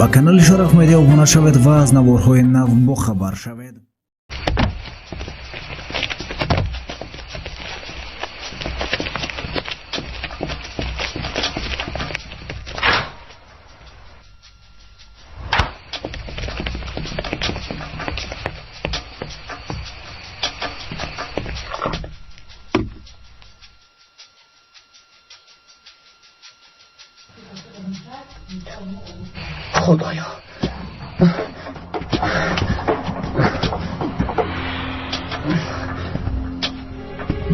Ба канали Шараф Медиа обуна шавед ва аз наворҳои нав бохабар шавед. Худоё,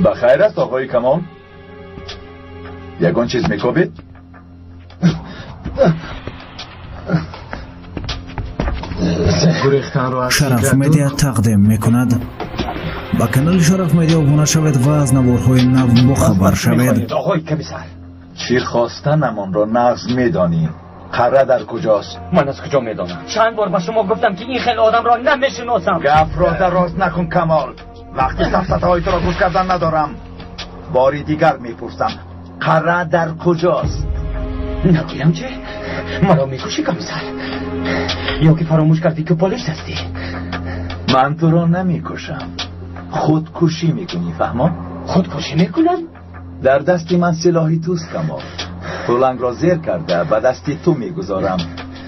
ба хайр аст, оғои Камол? Ягон чиз мекобед? Шараф Медиа тақдим мекунад. Ба канали Шараф Медиа обуна шавед ва аз наворҳои нав бохабар шавед. Оғои комиссар, чӣ хостанамонро нағз медонӣ. Қара дар куҷост? Ман аз куҷо медонам? Чанд бор ба шумо гуфтам, ки ин хел одамро намешиносам. Гапро дароз накун, Камол. Вақти сафсатаҳои туро гӯш кардан надорам. Бори дигар мепурсам, қара дар куҷост? Нагӯям чӣ? Маро мекушӣ, комиссар. Ё ки фаромӯш кардӣ, ки полис ҳастӣ? Ман туро намекушам, худкушӣ мекунӣ, фаҳмо? Худкушӣ мекунам? Дар дасти ман силоҳи туст, Камол. Тулангро зер карда ба дасти ту мегузорам.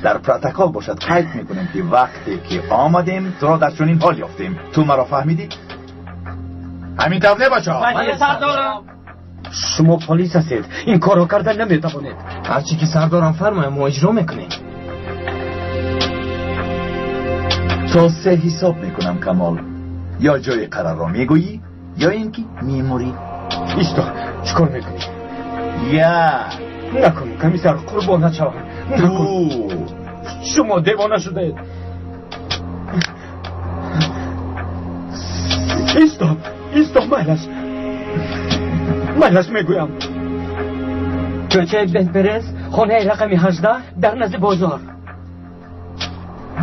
Дар протокол бошад, қайд мекунем, ки вақте ки омадем, туро дар чунин ҳол ёфтем. Ту маро фаҳмидӣ? Ҳамин тавр не, бачаҳо? Бале, сардорам. Шумо полис ҳастед, ин корро карда наметавонед. Ҳарчи ки сардорам фармоям, мо иҷро мекунем. То се ҳисоб мекунам, Камол. Ё ҷои қарарро мегӯӣ, ё ин ки мемурӣ. Исто, чӣ кор мекунӣ? Як. Накун, комиссар, қурбон нашавам. Ду. Шумо девона шудаед. Исто, исто, майлаш, майлаш, мегӯям. Кӯчаи Бентперес, хонаи рақами 18, дар назди бозор.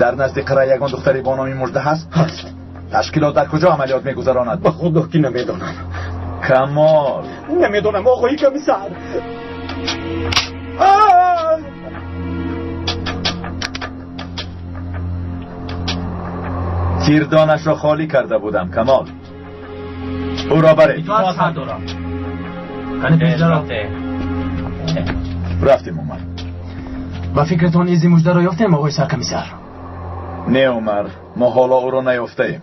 Дар назди қара ягон духтаре бо номи Мужда ҳаст? Ҳаст. Ташкилот дар куҷо амалиёт мегузаронад? Ба худо ки намедонам. Камол. Намедонам, оғои комиссар. Тирдонашро холӣ карда будам, Камол. Ӯро баред. Сардорам. Рафтем, Умар. Ба фикратон, изи Муждаро ёфтем, оғои саркомиссар? Не, Умар, мо ҳоло ӯро наёфтаем.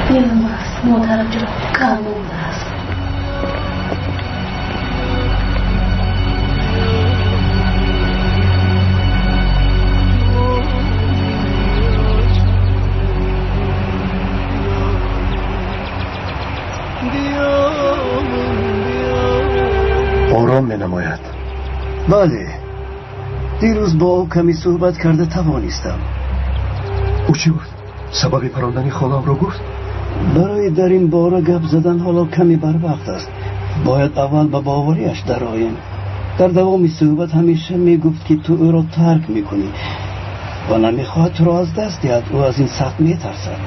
Дилам аст, модарҷон, кам мондааст. Ором менамояд. Бале, дирӯз бо ӯ каме суҳбат карда тавонистам. Ӯ чӣ гуфт? Сабаби парондани холамро гуфт? Барои дар ин бора гап задан ҳоло каме барвақт аст. Бояд аввал ба бовариаш дароем. Дар давоми суҳбат ҳамеша мегуфт, ки ту ӯро тарк мекунӣ ва намехоҳад туро аз даст диҳад. Ӯ аз ин сахт метарсад.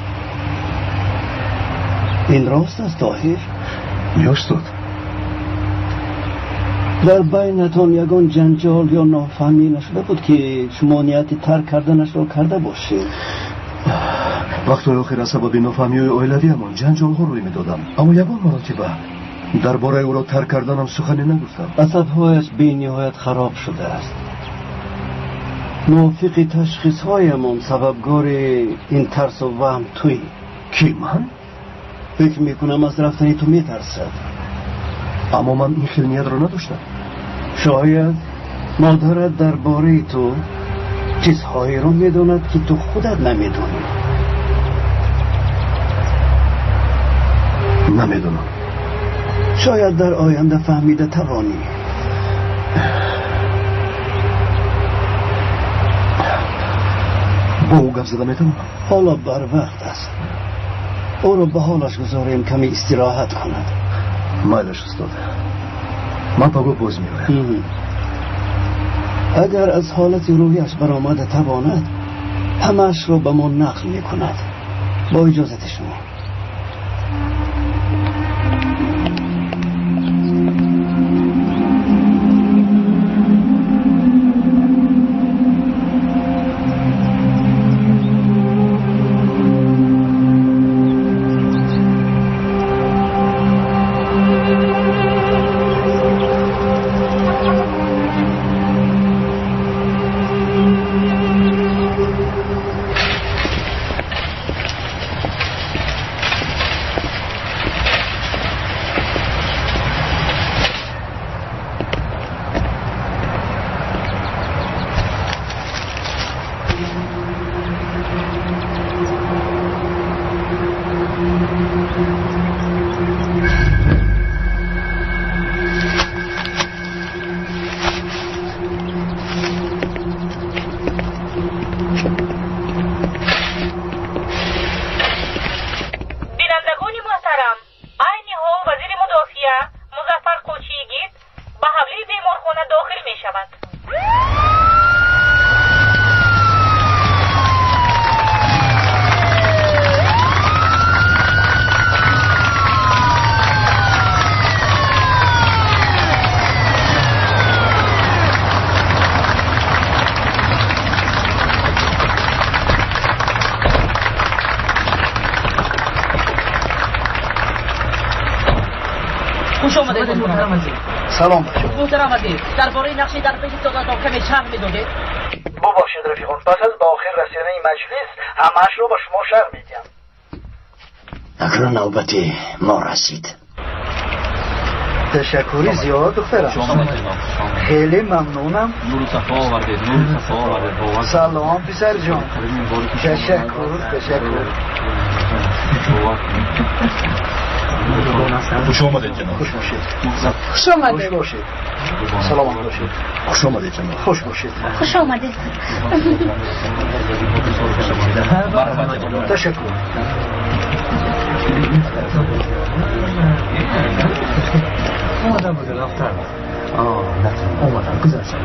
Ин рост аст, Тоҳир? Не, устод. Дар байнатон ягон ҷанҷол ё нофаҳмӣ нашуда буд, ки шумо нияти тарк карданашро карда бошед? Вақтҳои охир аз сабаби нофаҳмиҳои оилавиамон ҷанҷолҳо рӯй медодам, аммо ягон маротиба дар бораи ӯро тарк карданам сухане нагуфтам. Асабҳояш бениҳоят хароб шудааст. Мувофиқи ташхисҳоямон, сабабгори ин тарсу ваҳм туӣ. Ки, ман? Фикр мекунам, аз рафтани ту метарсад. Аммо ман ин хел ниятро надоштам. Шояд модарат дар бораи ту чизҳоеро медонад, ки ту худат намедонӣ. Намедонам. Шояд дар оянда фаҳмида тавонӣ. Бо ӯ гап зада метавонам? Ҳоло барвақт аст. Ӯро ба ҳолаш гузорем, каме истироҳат кунад. Майлаш, устод, ман пагоҳ боз меоям. Агар аз ҳолати рӯҳиаш баромада тавонад, ҳамаашро ба мо нақл мекунад. Бо иҷозати шумо. Салом бача. Муҳтарам вазир, дар бораи нақши дар пеши созатон каме шарҳ медодед? Бубахшед рафиқон, пас аз ба охир расидани маҷлис ҳамаашро ба шумо шарҳ медиҳам. Акнун навбати мо расид. Ташаккури зиёд, духтарам. Хеле мамнунам. Нуру сафо овардед, нуру сафо овардед. Салом, писарҷон. Ташаккур, ташаккур. Хуш омадед, ҷаноб. Хуш бошед. Хуш омадед. Хуш бошед. Саломат бошед. Хуш омадед, ҷаноб. Хуш бошед. Хуш омадед. Ташаккур. Омадам, рафтам. Омадам, гузаштам.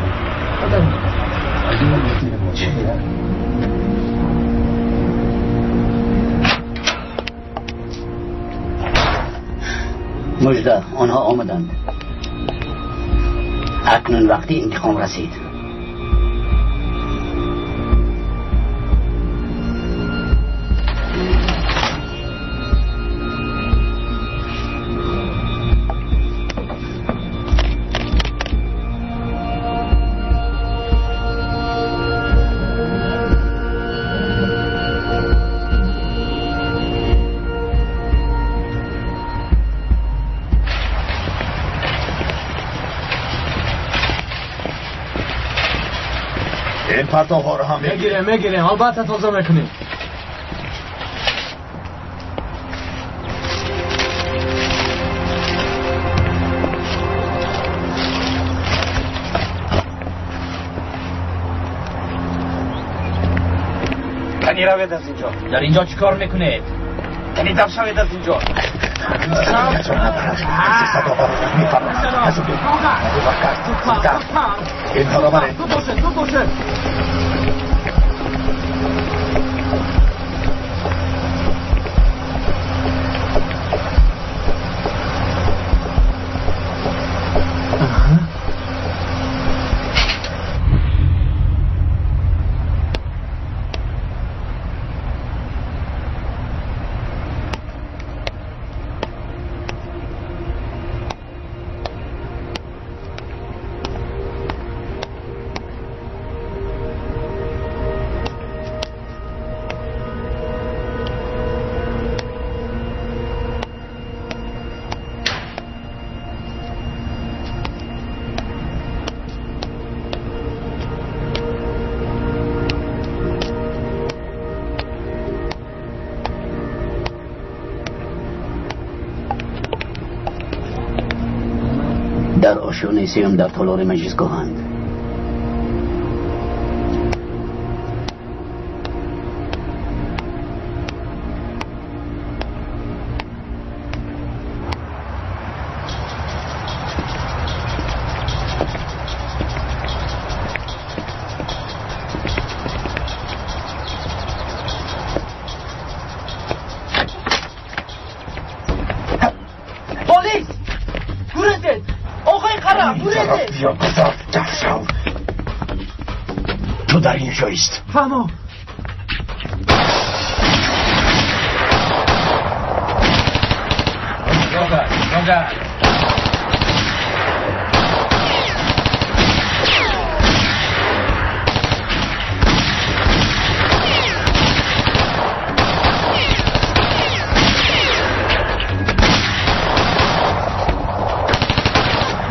Мужда, онҳо омаданд. Акнун вақти интиқом расид. Ин партовҳоро ҳам мегирем, мегирем, албатта тоза мекунем. Кани равед аз инҷо. Дар инҷо чӣ кор мекунед? Кани дам шавед аз инҷо. Инҳоро баред. Дар ошёнаи сеюм дар толори маҷлисгоҳанд. ҷоист. Фаҳмо.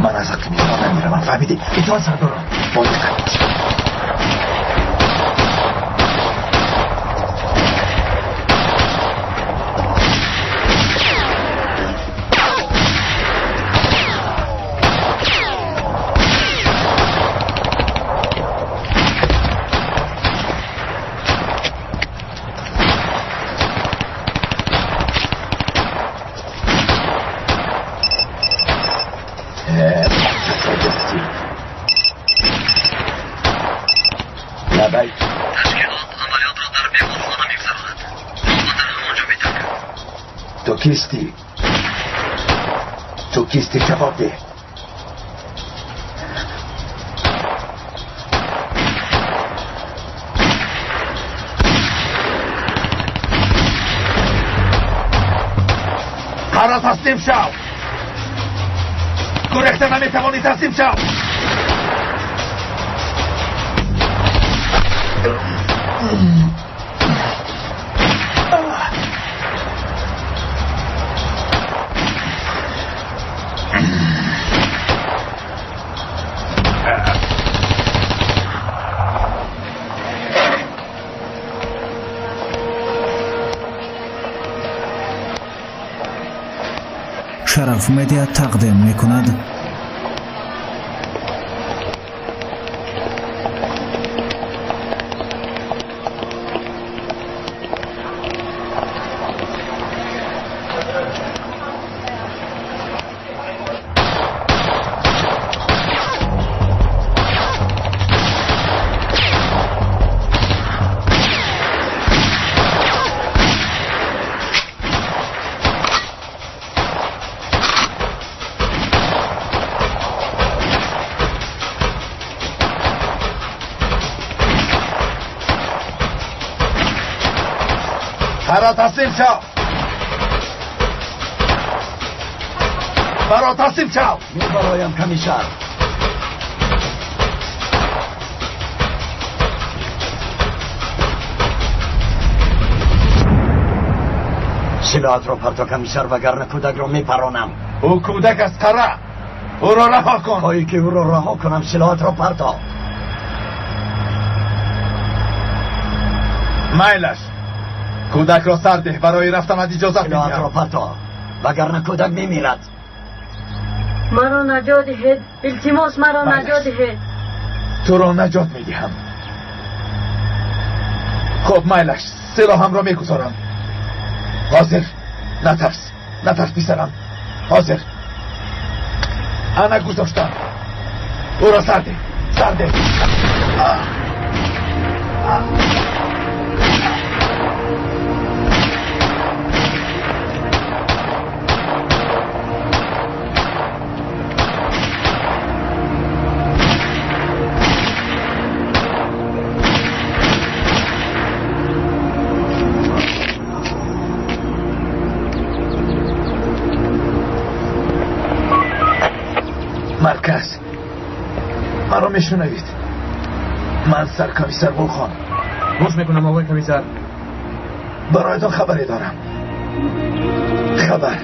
Ман аз ҳаққи мизбон намеравам, фаҳмидӣ? Итоат сардорон, бо диққат бош. تو کیستی؟ تو کیستی؟ جواب ده. قرار تسلیم شو. گریخته نمیتوانی، تسلیم شو. Шараф Медиа тақдим мекунад. مرا تسلیم شو، مرا تسلیم شو. میبرایم کمیسر. سلاحت را پرتا کمیسر، وگرنه کودک را میپرانم. او کودک است قره، او را رها کن. خواهی که او را رها کنم سلاحت را پرتا. میلش کودک را سر ده، برای رفتن اجازه سلاحت را میدهم. پرتا وگرنه کودک میمیرد. маро наҷот диҳед, илтимос, маро наҷот диҳед. تو را نجات میدهم. خب میلش، سلاحم را میگذارم. حاضر، نترس، نترس پسرم. حاضر، انا گذاشتم. او را سر ده، سر ده. آه. آه. مرکز، مرا میشنوید؟ من سرکمیسر گلخان. گوش میکنم آقای کمیسر. برایتان خبری دارم. خبر.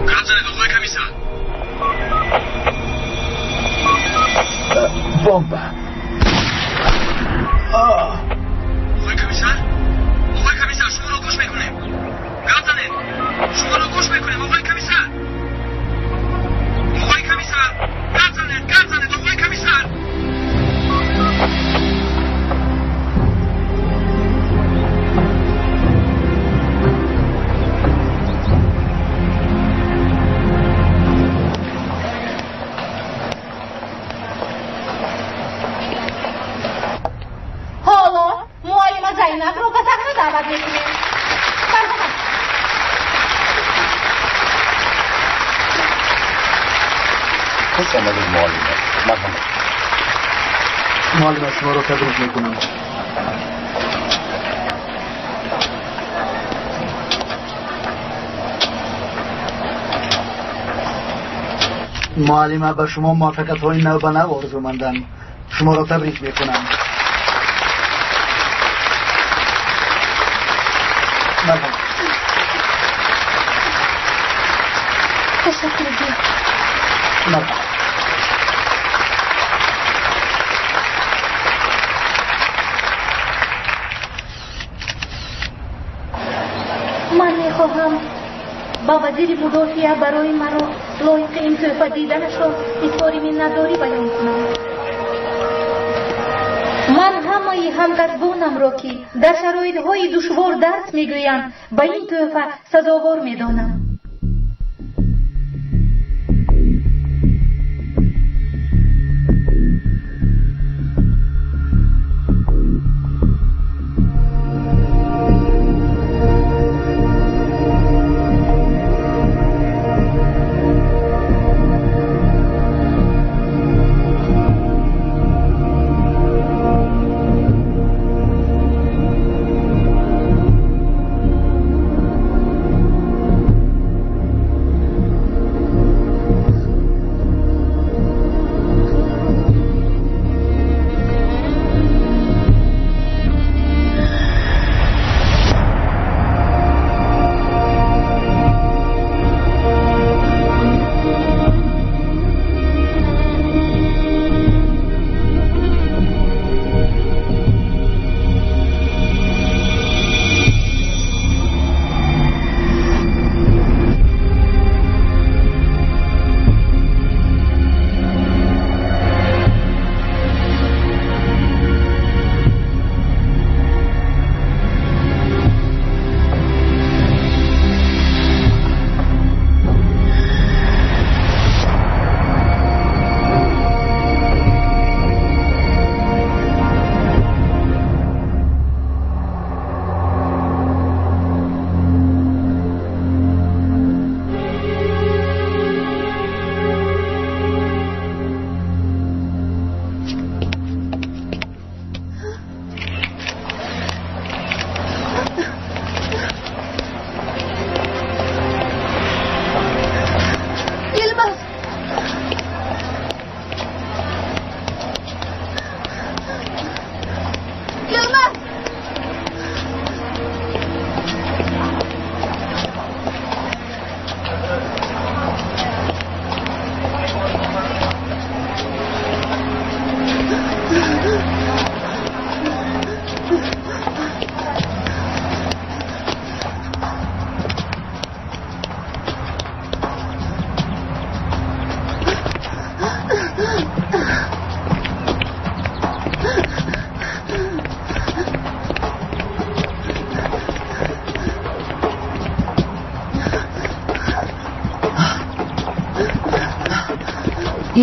گپ زنید آقای کمیسر. بمب. آقای کمیسر، آقای کمیسر، شما را گوش میکنیم. گپ زنید، شما را گوش میکنیم آقای کمیسر. آقای کمیسر، گپ زنید، گپ زنید آقای کمیسر. ҳоло муаллима Зайнабро ба саҳна даъват мекунем. Марҳамат. Хуш омадед, муаллима. Марҳамат. Муаллима, шуморо табрик мекунам. Муаллима, ба шумо муваффақиятҳои нав ба нав орзумандам. Шуморо табрик мекунам. Марҳамат. Ташаккур зиёд. Марҳамат. Ман мехоҳам ба вазири мудофиа барои маро лоиқи ин тӯҳфа диданашро изҳори миннатдорӣ баён кунам. Ман ҳамаи ҳамкасбонамро, ки дар шароитҳои душвор дарс мегӯянд, ба ин тӯҳфа сазовор медонам.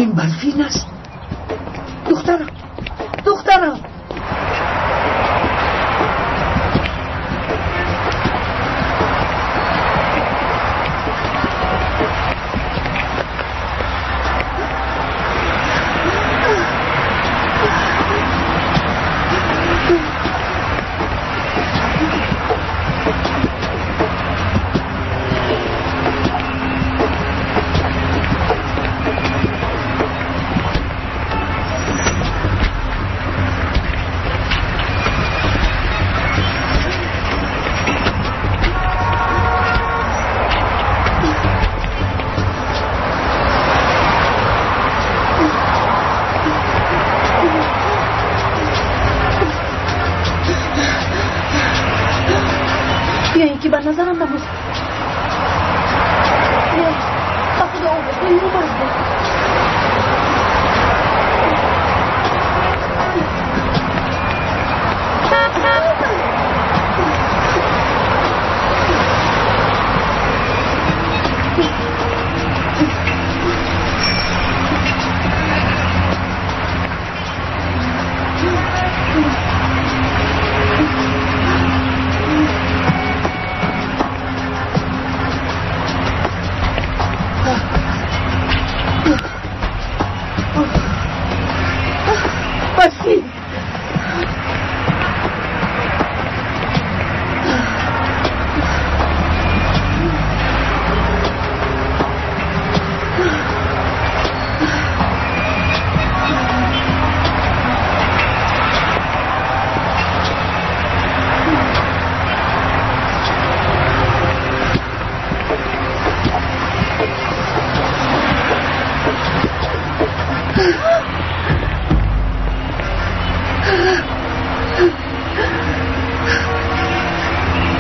Ин Барфин аст. Духтарам, духтарам.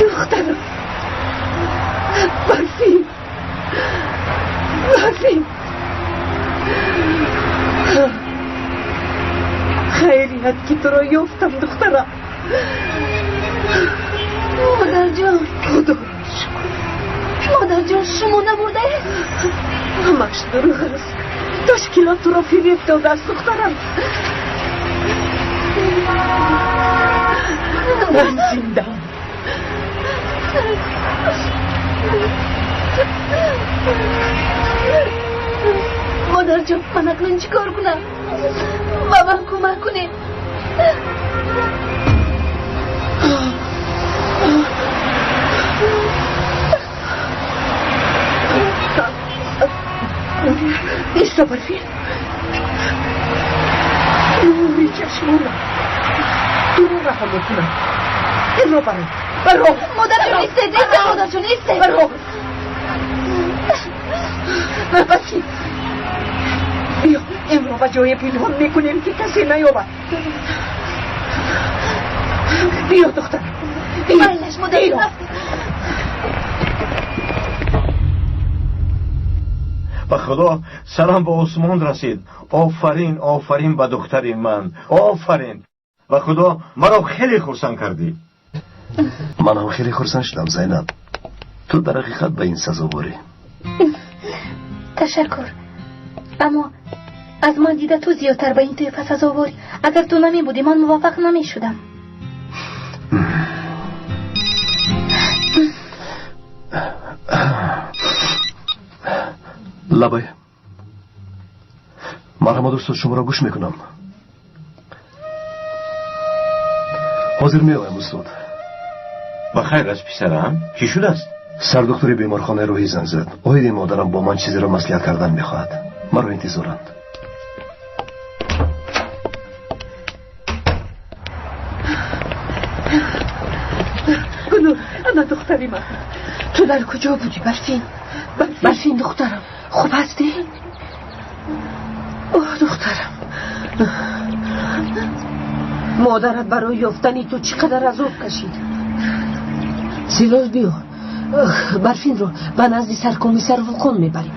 دخترم برفین، برفین، خیریت که تو را یافتم دخترم. مادر جان، خدا شکر. مادر جان، شما نمرده؟ همش دروغ است. تشکیلات تو را فریب داده است دخترم. من زندم. مادر جان، من اکنون چیکار کنم؟ به من کمک کنید. ایستا برفین، نوری چشمانم تو رو رها میکنم. این رو برو، برو. مادر جان ایسته، ایسته مادر جان ایسته. برو برفین، بیا این رو به جای پنهان میکنیم که کسی نیابد. بیا دخترم، بیا. مایلش مادر جان. به خدا سرم به آسمان رسید. آفرین، آفرین به دختری من، آفرین. و خدا مرا خیلی خرسند کردی. من هم خیلی خرسند شدم زینب. تو در حقیقت به این سزاواری. تشکر، اما از من دیده تو زیادتر به این تحفه سزاواری. اگر تو نمی بودی من موفق نمی شدم. لبای марҳамат устод, шуморо гӯш мекунам. Ҳозир меоям устод. Ба хайр аст писарам, чӣ шудааст? Сардухтури беморхонаи рӯҳӣ занг зад. Оиди модарам бо ман чизеро маслиҳат кардан мехоҳад. Маро интизоранд. Гунур, ана духтари ман. Ту дар куҷо будӣ Барфин? Барфин духтарам, хуб ҳастӣ? Оҳ духтарам, модарат барои ёфтани ту чӣ қадар азоб кашид. Зилол, биё Барфинро ба назди саркомиссар Вулқон мебарем.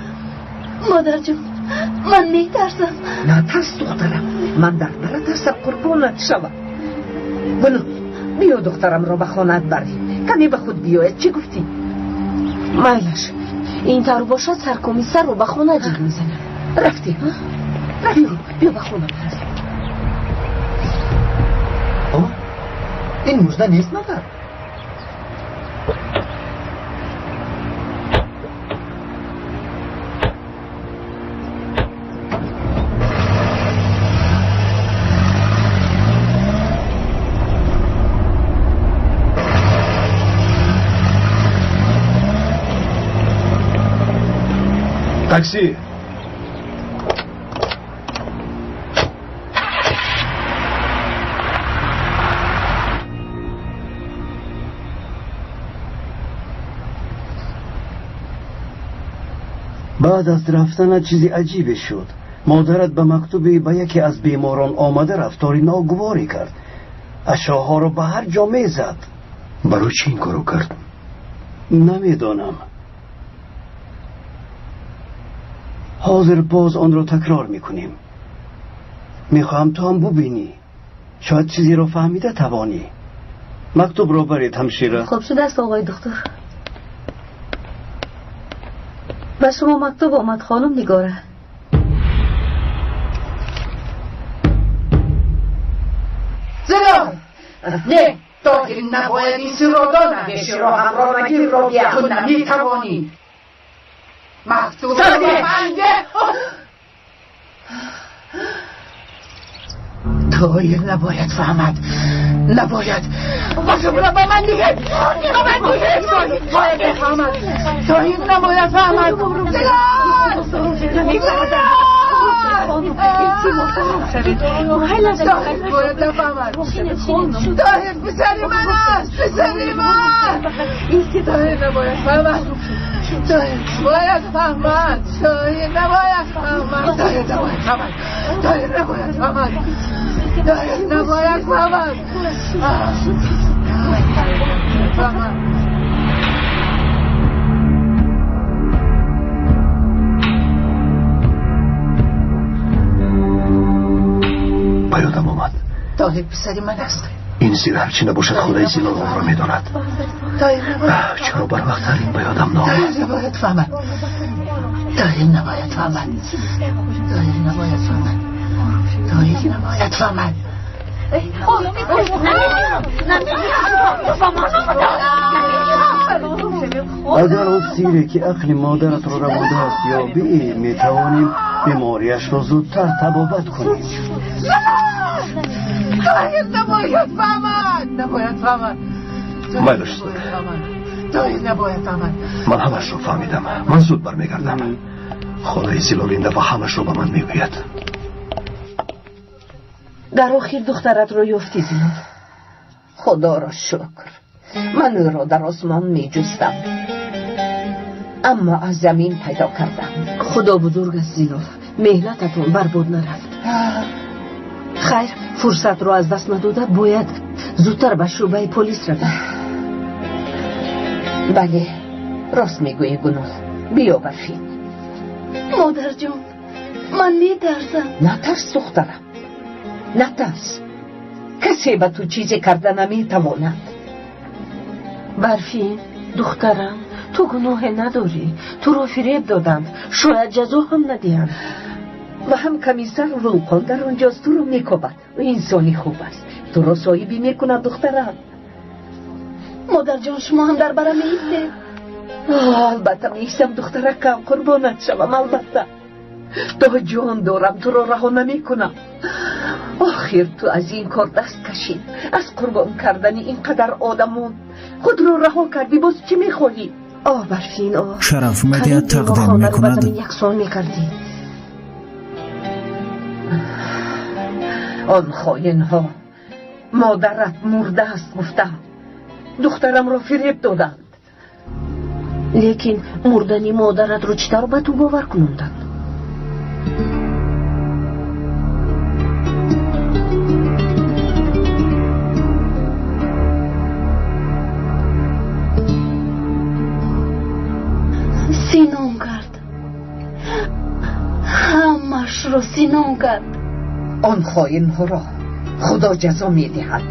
Модарҷон, ман метарсам. Натарс духтарам, ман дар барат ҳастам, қурбонат шавам. Гунур, биё духтарамро ба хонаат барем, каме ба худ биёяд. Чӣ гуфтӣ? Майлаш, ин тавр бошад саркомиссарро ба хона ҷиғ мезанем. Рафтем, рафтем, биё ба хона барем. Ин мужда нест магар? Такси! Баъд аз рафтанат чизи аҷибе шуд. Модарат ба мактуби ба яке аз беморон омада рафтори ногуворӣ кард. Ашоҳоро ба ҳар ҷо мезад. Барои чӣ ин корро кард? Намедонам. Ҳозир боз онро такрор мекунем. Мехоҳам ту ҳам бубинӣ. Шояд чизеро фаҳмида тавонӣ. Мактубро баред ҳамшира. Хуб шудааст оғои духтур. Ба шумо мактуб омад хонум Нигора. Зилол! Не, Тоҳир набояд ин сирро донад. Беширо ҳамроҳ нагир, Робия. Ту наметавонӣ. Мактубро ба ман деҳ. Тоҳир набояд фаҳмад. Набояд. Мактубро ба ман диҳед. Ба ман диҳед. Бояд бифаҳмад. Тоҳир набояд фаҳмад. Зилол! Тоҳир бояд нафаҳмад. Тоҳир писари ман аст. Писари ман. Тоҳир набояд фаҳмад. Тоҳир бояд фаҳмад. Тоҳир набояд фаҳмад. Тоҳир набояд фаҳмад. Тоҳир набояд фаҳмад. Тоҳир набояд фаҳмад. Фаҳмад. Ба ёдам омад. Тоҳир писари ман аст. Ин сир ҳарчи набошад, холаи Зилол онро медонад. Чаро барвақттар ин ба ёдам наомад? Тоҳир набояд фаҳмад. Тоҳир набояд фаҳмад. Тоҳир набояд фаҳмад. Тоҳир набояд фаҳмад. Агар он сире ки ақли модаратро рабудааст ёбӣ, метавонем бемориашро зудтар табобат кунем. Тоҳир набояд фаҳмад. Набояд фаҳмад. Майлаш. Тоҳир набояд фаҳмад. Ман ҳамашро фаҳмидам. Ман зуд бармегардам. Холаи Зилол ин дафъа ҳамашро ба ман мегӯяд. Дар охир духтаратро ёфтӣ, Зилол. Худоро шукр. Ман ӯро дар осмон меҷустам, аммо аз замин пайдо кардам. Худо бузург аст, Зилол. Меҳнататон барбод нарафт. Хайр, фурсатро аз даст надода бояд зудтар ба шӯъбаи полис равем. Бале, рост мегӯӣ, Гунул. Биё, Барфин. Модарҷон, ман метарсам. Натарс, духтарам, натарс. Касе ба ту чизе карда наметавонад. Барфин, духтарам, ту гуноҳе надорӣ. Туро фиреб доданд, шояд ҷазо ҳам надиҳанд. Ва ҳам комиссар Вулқон дар он ҷост, туро мекобад. Ӯ инсони хуб аст, туро соҳибӣ мекунад, духтарам. Модарҷон, шумо ҳам дар барам меистед? Албатта меистам, духтаракам, қурбонат шавам, албатта. То ҷон дорам туро раҳо намекунам. Охир ту аз ин кор даст кашид, аз қурбон кардани ин қадар одамон худро раҳо кардӣ, боз чӣ мехоҳӣ? Оҳ, Барфин, оҳ. Шараф Медиа тақдим мекунад. Яксон мекардӣ. Он хоинҳо модарат мурдааст гуфтам, духтарамро фиреб доданд. Лекин мурдани модаратро чӣ тавр ба ту бовар кунонданд? Синон кард, ҳамашро синон кард. Он хоинҳоро худо ҷазо медиҳад.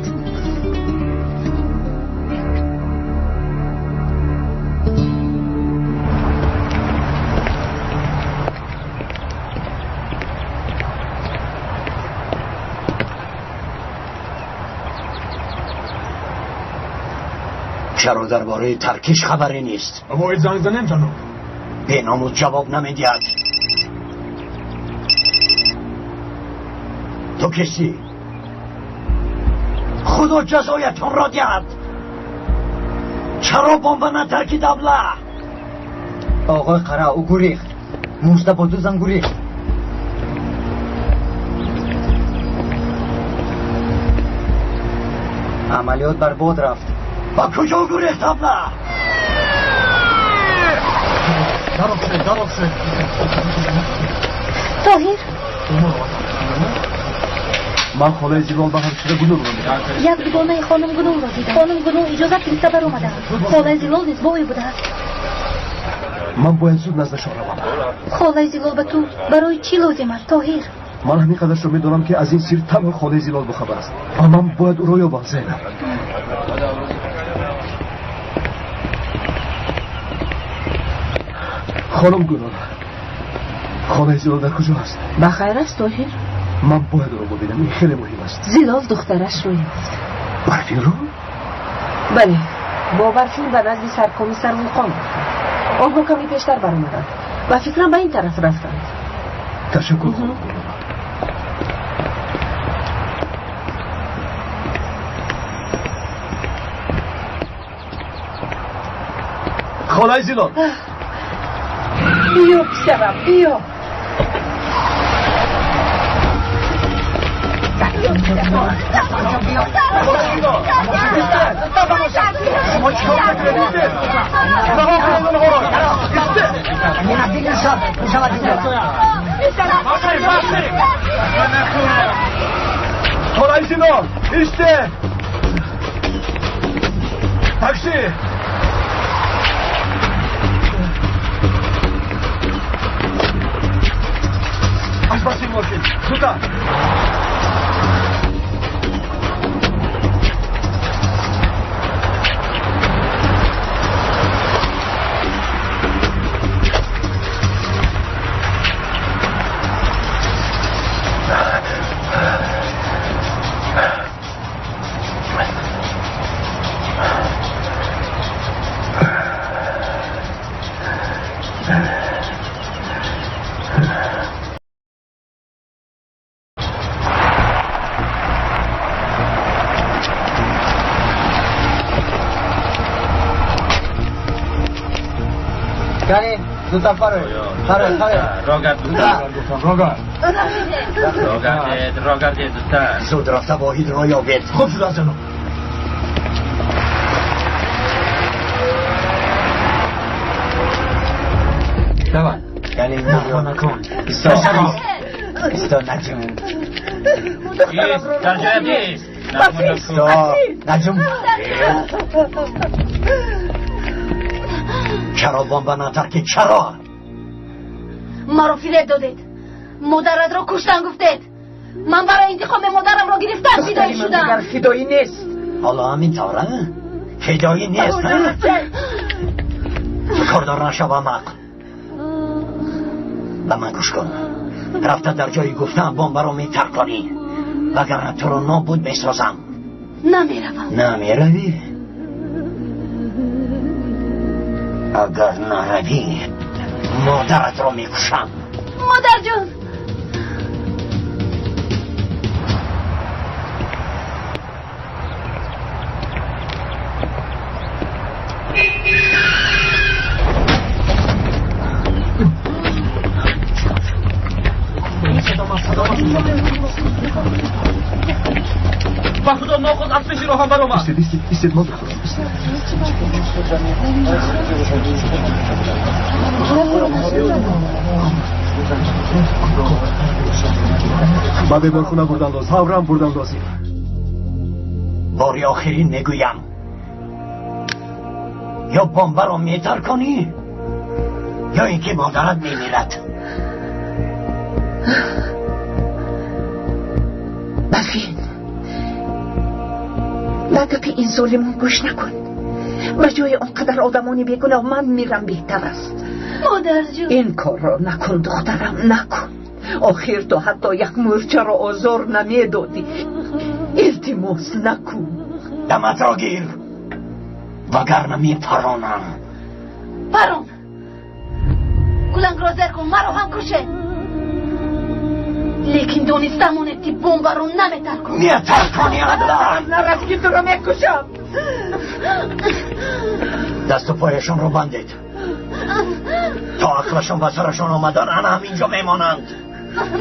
Чаро дар бораи таркиш хабаре нест? Бояд занг занем, ҷаноб. Беномус ҷавоб намедиҳад. Ту кистӣ? Худо ҷазоятонро диҳад. Чаро бомба натаркид, абла? Оғои қара, ӯ гурехт. Мужда бо ду зан гурехт. Амалиёт барбод рафт. Ба куҷо гурехт, абла? Тоҳир, Ман холаи Зилол ба ҳамшира Гулнурро медонам. Як дугонаи хонум Гулнурро дидам. Хонум Гулнур иҷозат гирифта баромаданд. Холаи Зилол низ бо ӯ будааст. Ман бояд зуд наздашон равам. Холаи Зилол ба ту барои чӣ лозим аст, Тоҳир? Ман ҳамин қадаршо медонам, ки аз ин сир танҳо холаи Зилол бохабар аст ва ман бояд ӯро ёбам, Зайнаб. Хонум Гулнур, холаи Зилол дар куҷо аст? Ба хайр аст, Тоҳир. Ман бояд ӯро бибинам, ин хеле муҳим аст. Зилол духтарашро ёфт. Барфинро? Бале, бо Барфин ба назди саркомиссар Вулқон рафтанд. Онҳо каме пештар баромаданд. Ба фикрам, ба ин тараф рафтанд. Ташаккур, хонум Гулнур. Холаи Зилол, биё, писарам, биё. Шумо чикор мекунед? Раҳо кунед онҳоро! Истед! Холаи Зилол, истед! Такси! Аз паси мошин! Зудтар! زود رفته واحد را یابید. خوب شد از جناب. یعنی نکن. ایستا نجم. در جای نیست. ایستا نجم. چرا بمب نترکید؟ چرا؟ маро фиреб додед. Модаратро куштан гуфтед. Ман барои интиқоми модарамро гирифтан фидоӣ шудам. Дигар фидоӣ нест. Ҳоло ҳамин тавр, фидоӣ нест. Ту кордор нашав, аҳмақ. Ба ман гӯш кун. Рафта дар ҷои гуфтаам бомбаро метарконӣ, вагарна туро нобуд месозам. Намеравам. Намеравӣ? Агар наравӣ, модаратро мекушам. Модарҷон! Ба худо, нохост аз пеши роҳам баромад. Истед, истед, истед, ман бихӯрам. Истед. Ба беморхона бурдан лозим, фавран бурдан лозим. Бори охирин мегӯям, ё бомбаро метарконӣ, ё ин ки модарат мемирад. Барфин, ба гапи ин золимон гӯш накун. Ба ҷои он қадар одамони бегуноҳ ман мирам беҳтар аст. Модарҷон! Ин корро накун, духтарам, накун. Охир ту ҳатто як мӯрчаро озор намедодӣ. Илтимос, накун. Даматро гир, вагарна мепаронам. Парон! Кулангро зер кун, маро ҳам куше. Лекин дониста монед, ки бомбаро наметарконам. Метарконӣ, аблаҳ! Нарав, ки туро мекушам. Дасту пояшонро бандед. То ақлашон ба сарашон омадан ана ҳаминҷо мемонанд.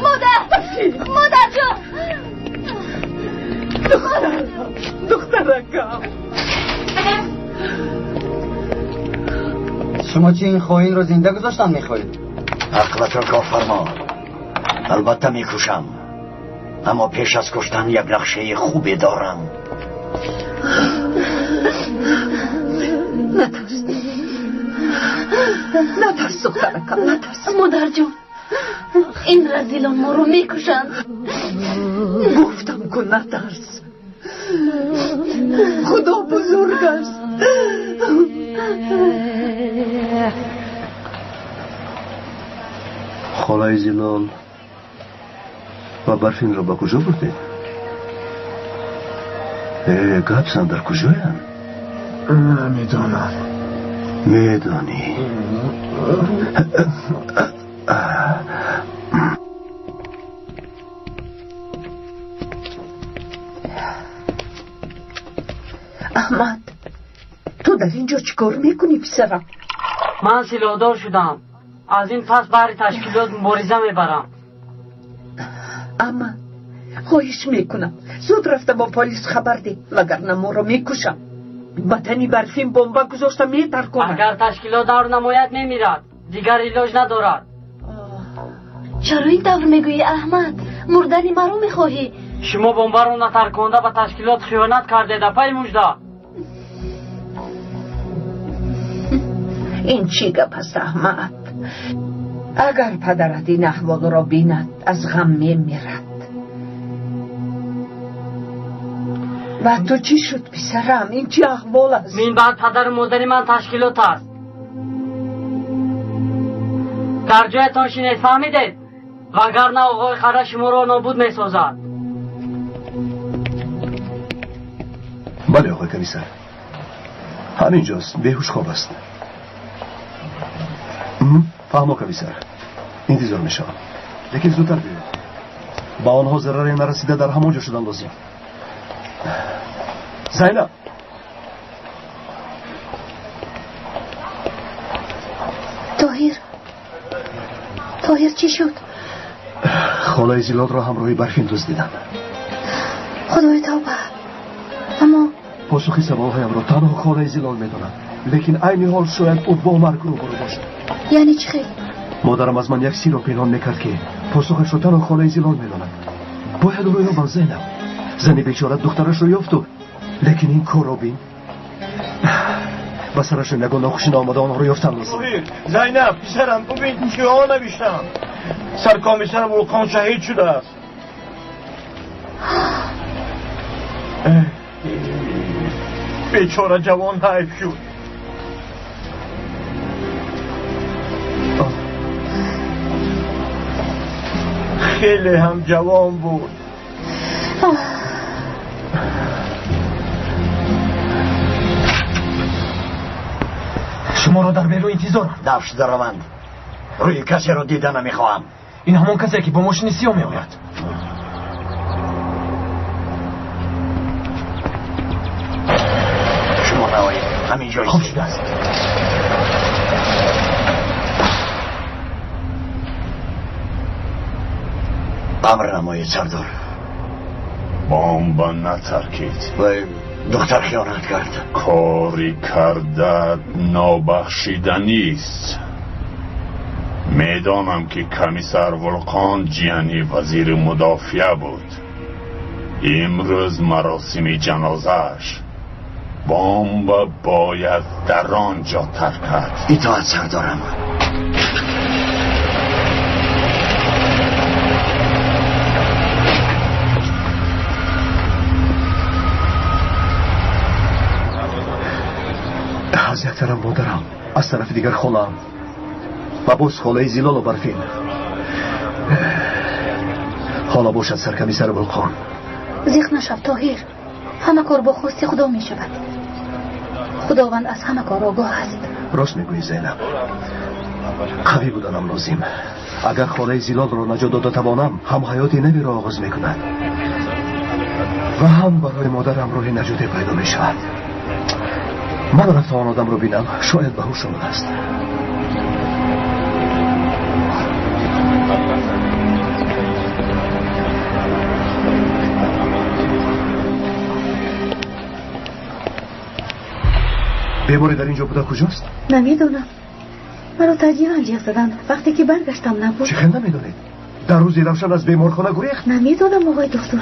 Модар! Модарҷон! Духтарам, духтаракам. Шумо чи ин хоинро зинда гузоштан мехоҳед? Ақлатро кофармо. Албатта мекушам, аммо пеш аз куштан як нақшаи хубе дорам. Натарс, натарс, духтаракам, натарс. Модарҷон, ин разилон моро мекушанд. Гуфтам ку, натарс. Худо бузург аст. Холаи Зилол ва Барфинро ба куҷо бурдед? Э, гап зан, дар куҷоянд? Намедонам. Медонӣ. Аҳмад, ту дар ин ҷо чӣ кор мекунӣ, писарам? Ман силоҳдор шудам. Аз ин пас баҳри ташкилот мубориза мебарам. Аҳмад, хоҳиш мекунам, зуд рафта бо полис хабар деҳ, вагарна моро мекушам. Ба тани Барфин бомба гузошта метарконад. Агар ташкилот давр намояд, мемирад. Дигар илоҷ надорад. Чаро ин тавр мегӯӣ, Аҳмад? Мурдани маро мехоҳӣ? Шумо бомбаро натарконда ба ташкилот хиёнат кардед, апаи Мужда. Ин чӣ гап аст, Аҳмад? Агар падарат ин аҳволро бинад, аз ғам мемирад. Ва ту чӣ шуд, писарам? Ин чӣ аҳвол аст? Мин баъд падару модари ман ташкилот аст. Дар ҷоятон шинед, фаҳмидед? Вагарна оғои қара шуморо нобуд месозад. Бале, оғои комиссар, ҳамин ҷост, беҳуш хоб аст. Фаҳмо, комиссар, интизор мешавам, лекин зудтар биёед. Ба онҳо зараре нарасида дар ҳамон ҷо шудан лозим. Зайнаб! Тоҳир, Тоҳир, чӣ шуд? Холаи Зилолро ҳамроҳи Барфин дуздиданд. Худои тавба, аммо посухи саволҳоямро танҳо холаи Зилол медонад, лекин айни ҳол шояд ӯ бо марг рӯбарӯ бошад. Яъне чӣ хел? Модарам аз ман як сирро пинҳон мекард, ки посухашро танҳо холаи Зилол медонад. Бояд ӯро ёбам, Зайнаб. Зани бечора духтарашро ёфту, лекин ин корро бин. Ба сарашон ягон нохушӣ наомада, онҳоро ёфтан лозим. Зайнаб, писарам, бубин чиҳо навиштам. Саркомиссар Вулқон шаҳид шудааст. Бечора ҷавон ҳайф шуд. Хеле ҳам ҷавон буд. Шуморо дар берун интизорам. Дафш дараванд. Рӯи касеро дида намехоҳам. Ин ҳамон касе, ки бо мошини сиёҳ меояд. Шумо наоед, ҳамин ҷо хуб шудааст. Амр намоед, сардор. Бомба натаркид. Вай, духтар хиёнат кард. Кори кардат нобахшиданист. Медонам, ки комиссар Вулқон ҷияни вазири мудофиа буд. Имрӯз маросими ҷанозааш. Бомба бояд дар он ҷо таркад. Итоат, сардорам. Аз як тараф модарам, аз тарафи дигар холаам ва боз холаи Зилолу Барфин. Ҳоло бошад саркомиссар Вулқон. Зиқ нашав, Тоҳир, ҳама кор бо хости Худо мешавад. Худованд аз ҳама кор огоҳ аст. Рост мегӯӣ, Зайнаб, қавӣ буданам лозим. Агар холаи Зилолро наҷот дода тавонам, ҳам ҳаёти навиро оғоз мекунад ва ҳам барои модарам роҳи наҷоте пайдо мешавад. Ман рафта он одамро бинам, шояд ба ҳуш омадааст. Беморе дар ин ҷо буда куҷост? Намедонам. Маро таҷиван ҷиғ заданд. Вақте ки баргаштам, набуд. Чӣ хел намедонед? Дар рӯзи равшан аз беморхона гурехт? Намедонам, оғои духтур.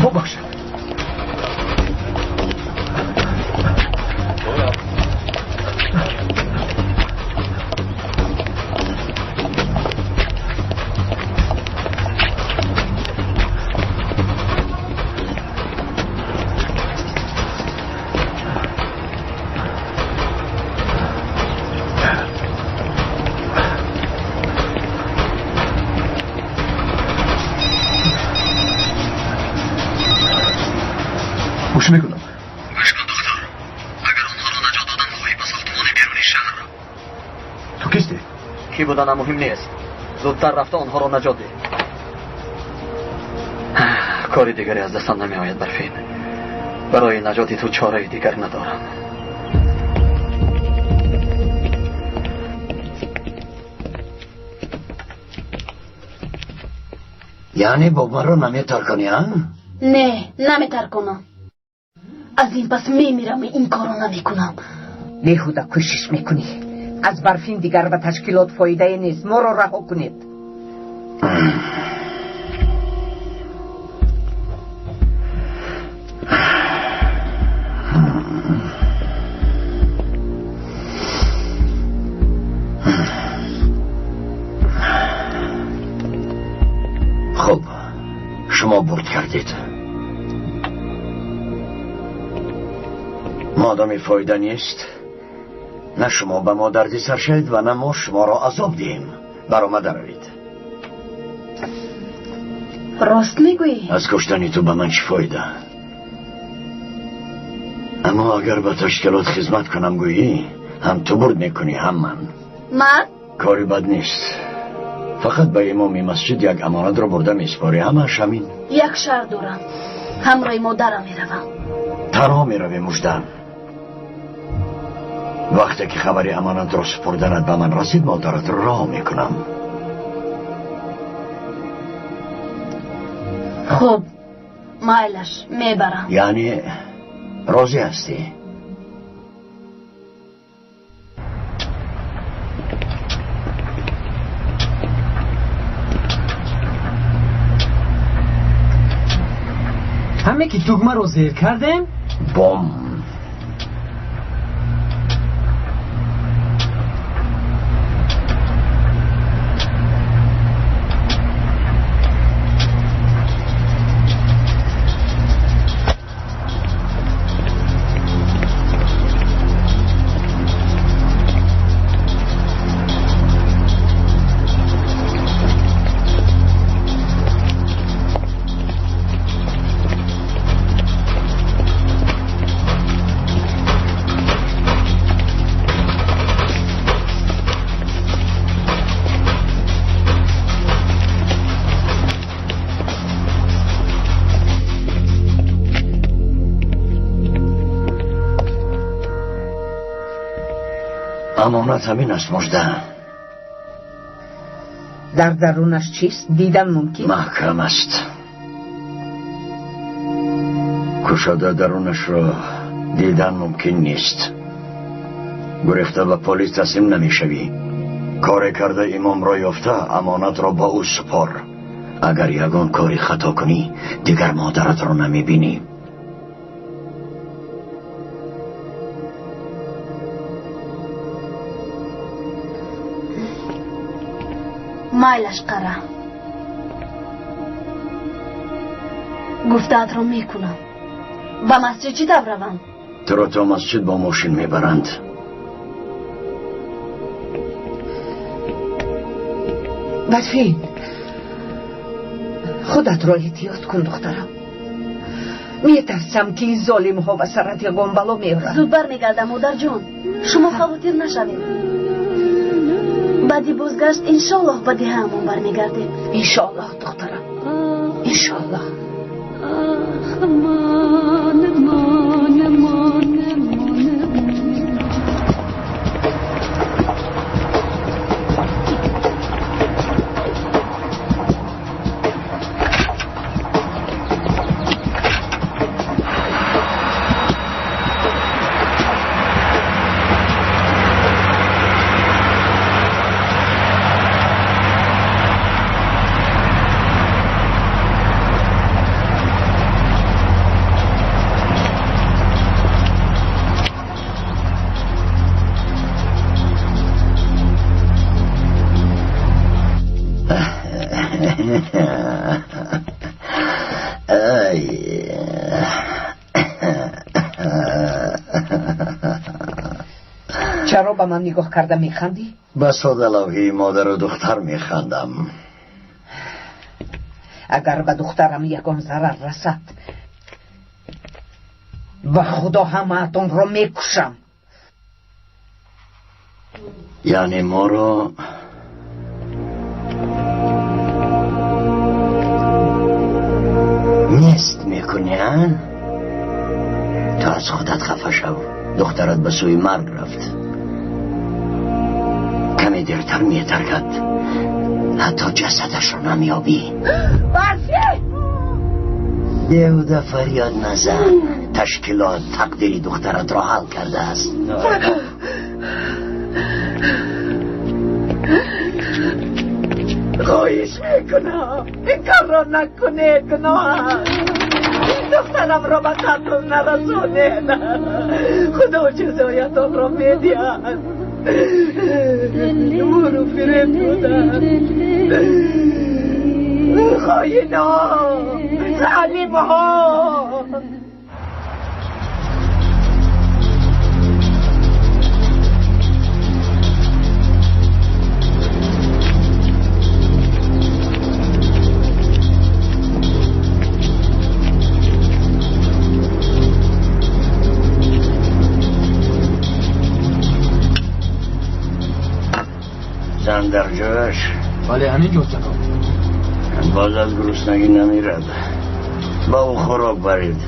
Бубахшед. Гӯш мекунам. Гӯш кун, духтур, агар онҳоро наҷот додан хоҳӣ, ба сохтмони берунии шаҳр ро. Ту кистӣ? Кӣ буданам муҳим нест. Зудтар рафта онҳоро наҷот деҳ. Кори дигаре аз дастам намеояд, Барфин. Барои наҷоти ту чораи дигар надорам. Яъне бобаро наметарконӣ, а? Не, наметарконам. Аз ин пас мемирам, ин корро намекунам. Беҳуда кӯшиш мекунӣ. Аз Барфин дигар ба ташкилот фоидае нест. Моро раҳо кунед. Хуб, шумо бурд кардед. Модоми фоида нест, на шумо ба мо дарди сар шавед ва на мо шуморо азоб диҳем. Баромада равед. Рост мегӯӣ? Аз куштани ту ба ман чӣ фоида? Аммо агар ба ташкилот хизмат кунам гӯӣ, ҳам ту бурд мекунӣ, ҳам ман. Ман? Кори бад нест. Фақат ба имоми масҷид як амонатро бурда месупорӣ, ҳамааш ҳамин. Як шарт дорам. Ҳамроҳи модарам меравам. Танҳо меравӣ, Мужда. Вақте ки хабари амонатро супурданат ба ман расид, модаратро раҳо мекунам. Хуб, майлаш, мебарам. Яъне розӣ ҳастӣ? Ҳаме ки тугмаро зер кардем, бом. Амонат ҳамин аст, Мужда. Дар дарунаш чист? Дидан мумкин? Маҳкам аст. Кушода дарунашро дидан мумкин нест. Гурехта ба полис таслим намешавӣ. Коре карда имомро ёфта амонатро ба ӯ супор. Агар ягон кори хато кунӣ, дигар модаратро намебинӣ. Майлаш, қара. Гуфтаатро мекунам. Ба масҷид чӣ тавр равам? Туро то масҷид бо мошин мебаранд. Барфин, худатро эҳтиёт кун, духтарам. Метарсам, ки ин золимҳо ба сарат ягон бало меоранд. Зуд бармегардам, модарҷон. Шумо хавотир нашавед. Баъди бозгашт иншоаллоҳ ба деҳаамон бармегардем. Иншоаллоҳ, духтарам, иншоаллоҳ. Чаро ба ман нигоҳ карда механдӣ? Ба содалавҳии модару духтар механдам. Агар ба духтарам ягон зарар расад, ба худо ҳамаатонро мекушам. Яъне моро нест мекунӣ, а? Ту аз худат хафа шав. Духтарат ба сӯи марг рафт. Каме Каме дертар метаркад, ҳатто ҷасадашро намеёбӣ. Барфӣ! Беҳуда фарёд назан. Ташкилот тақдири духтаратро ҳал кардааст. Хоҳиш мекунам, ин корро накунед, гуноҳ аст. Духтарамро ба қатл нарасонед. Худо ҷазоятонро медиҳад. Муру фиреб буданд. Хоино, залимҳо. Зан дар ҷояш? Бале, ҳамин ҷо, ҷаноб. Боз аз гуруснагӣ намирад. Ба ӯ хӯрок баред.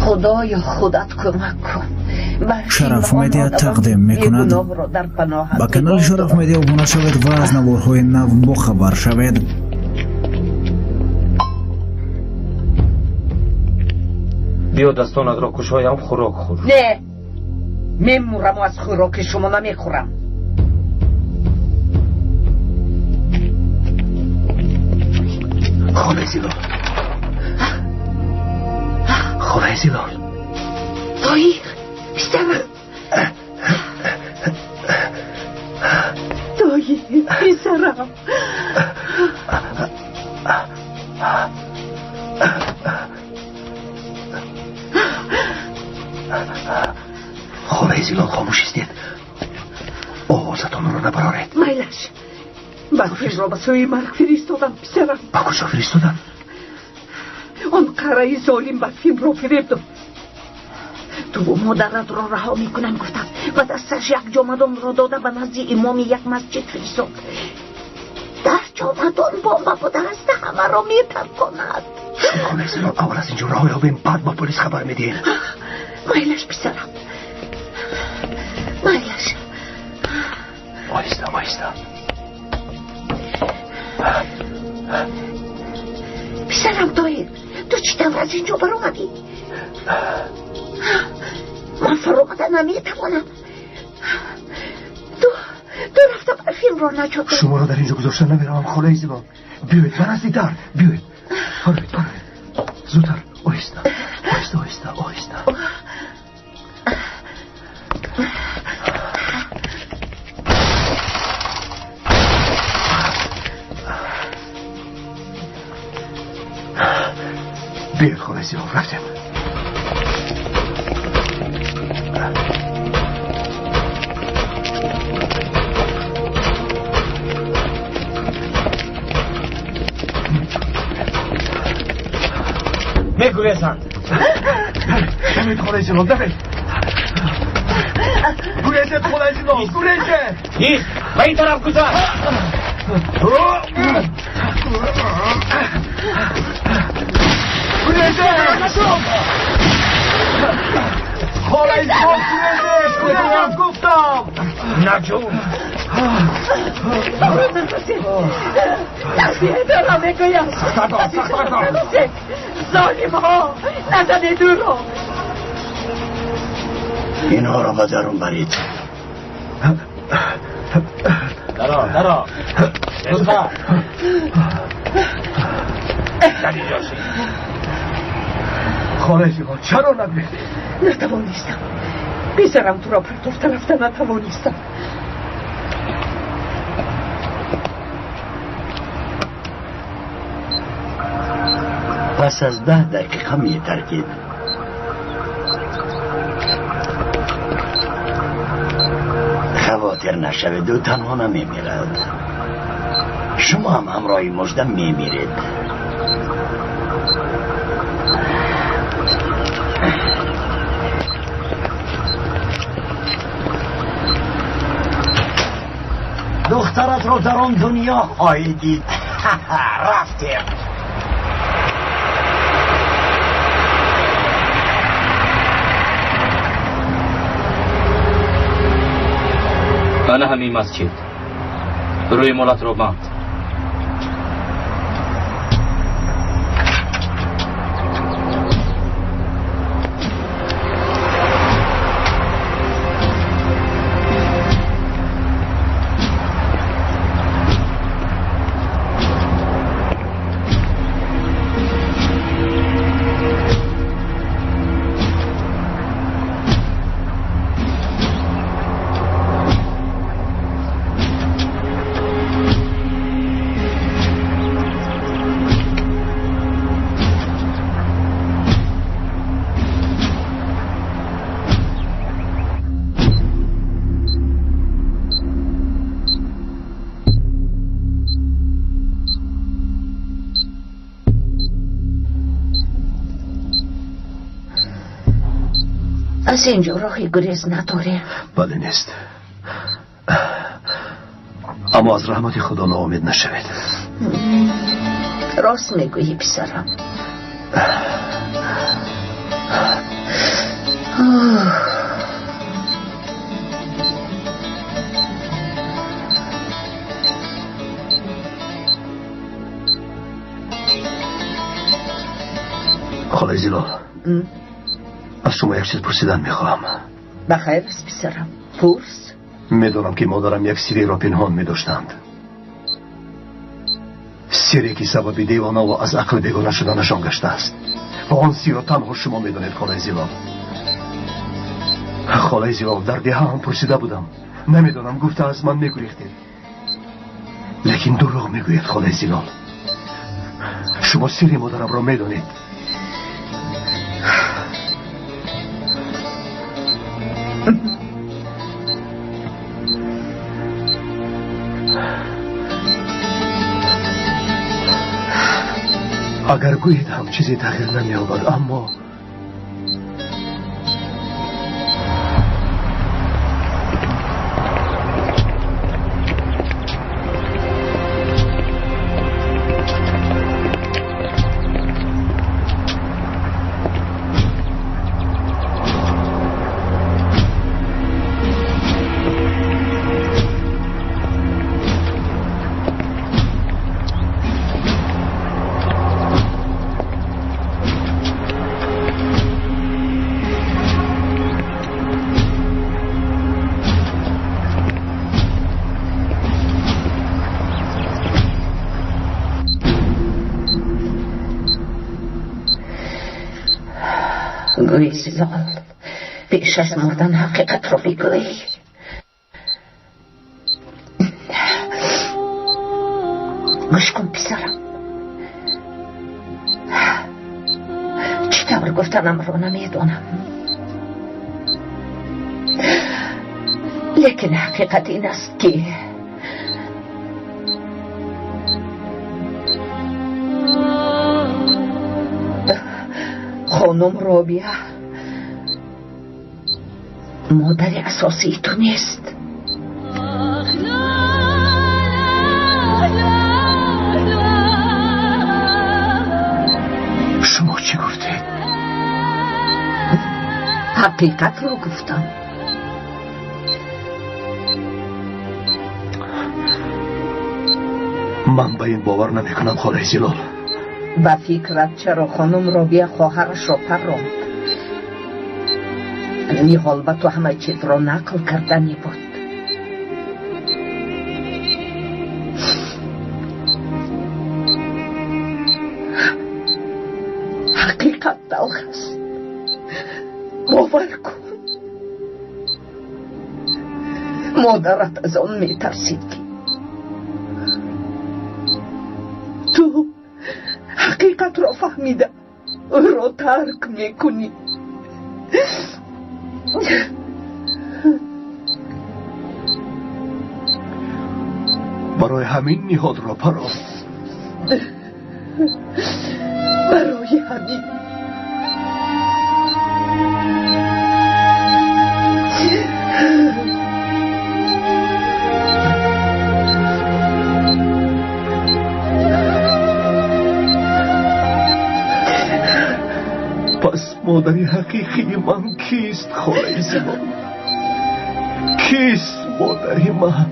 Худоё, худат кӯмак кун. Шараф Медиа тақдим мекунад. Ба канали Шараф Медиа обуна шавед ва аз наворҳои нав бохабар шавед. Биё дастонатро кушоям, хӯрок хӯр. Не, мемураму аз хӯроки шумо намехӯрам. Холаи Зилол, холаи Зилол. Тоҳир, писарам. Тоҳир, писарам. Холаи Зилол, хомӯш истед. Овозатонро набароред. Майлаш, Барфинро ба сӯи марг фиристодам, писарам. Ба куҷо фиристодам? Он қараи золим Барфинро фиреб дод. Туву модаратро раҳо мекунам гуфтам ва дасташ як ҷомадонро дода ба назди имоми як масҷид фиристод. Дар ҷомадон бомба будааст, ҳамаро метарконад. Холаи Зилол, аввал аз инҷо раҳо ёбем, баъд ба полис хабар медиҳем. Майлаш, писарам, майлаш. Оҳиста, оҳиста. Писарам Тоҳир, ту чӣ тавр аз инҷо баромадӣ? Ман фаромада наметавонам. Ту рафта Барфинро наҷот деҳ. Шуморо дар инҷо гузошта намеравам, холаи Зилол. Биёед ба назди дар, биёед. Бароед, бароед. Зудтар, оҳиста, оҳиста, оҳиста, оҳиста. Биёед, холаи Зилол, рафтем. Мегурезанд. Давед, холаи Зилол, давед. Гурезед, холаи Зилол, гурезед. Ист, ба ин тараф гузар. Гурезед! Холаи Зилол, гурезед! Гурезед, гуфтам. Наҷум. Дорам мегӯям. Золимҳо, назанед ӯро. Инҳоро ба дарун баред. Даро, даро. Зудтар. Дар инҷо шин. Холаи Зилол, чаро нагурехтед? Натавонистам. Писарам, туро партофта рафта натавонистам. Пас аз 10 дақиқа метаркид. Хавотир нашавед, ӯ танҳо намемирад. Шумо ҳам ҳамроҳи мужда мемиред. Духтаратро дар он дунё хоҳӣ дид. Рафтем. Ана ҳамин масҷид. Рӯи молатро банд. Аз инҷо роҳи гурез надорем. Бале, нест. Аммо аз раҳмати Худо ноумед нашавед. Рост мегӯӣ, писарам. Холаи Зилол, аз шумо як чиз пурсидан мехоҳам. Ба хайр аст, писарам, пурс. Медонам, ки модарам як сирреро пинҳон медоштанд, сирре ки сабаби девонаву аз ақл бегона шуданашон гаштааст, ва он сирро танҳо шумо медонед, холаи Зилол. Холаи Зилол, дар деҳа ҳам пурсида будам, намедонам, гуфта аз ман мегурехтед. Лекин дурӯғ мегӯед, холаи Зилол. Шумо сирри модарамро медонед. Агар гӯед ҳам чизе тағйир намеёбад, аммо Гӯй, Зилол, пеш аз мурдан ҳақиқатро бигӯй. Гӯш кун, писарам, чӣ тавр гуфтанамро намедонам, лекин ҳақиқат ин аст, ки хонум Робия модари асосии ту нест. Шумо чӣ гуфтед? Ҳақиқатро гуфтам. Ман ба ин бовар намекунам, холаи Зилол. Ба фикрат, чаро хонум Робия хоҳарашро парронд? Ниҳол ба ту ҳама чизро нақл кардани буд. Ҳақиқат талх аст. Бовар кун, модарат аз он метарсид, ки ту ҳақиқатро фаҳмида ӯро тарк мекунӣ. Барои ҳамин ниҳодро парост. Барои ҳамин. Пас модари ҳақиқии ман кист, холаи Зилол? Кист модари ман?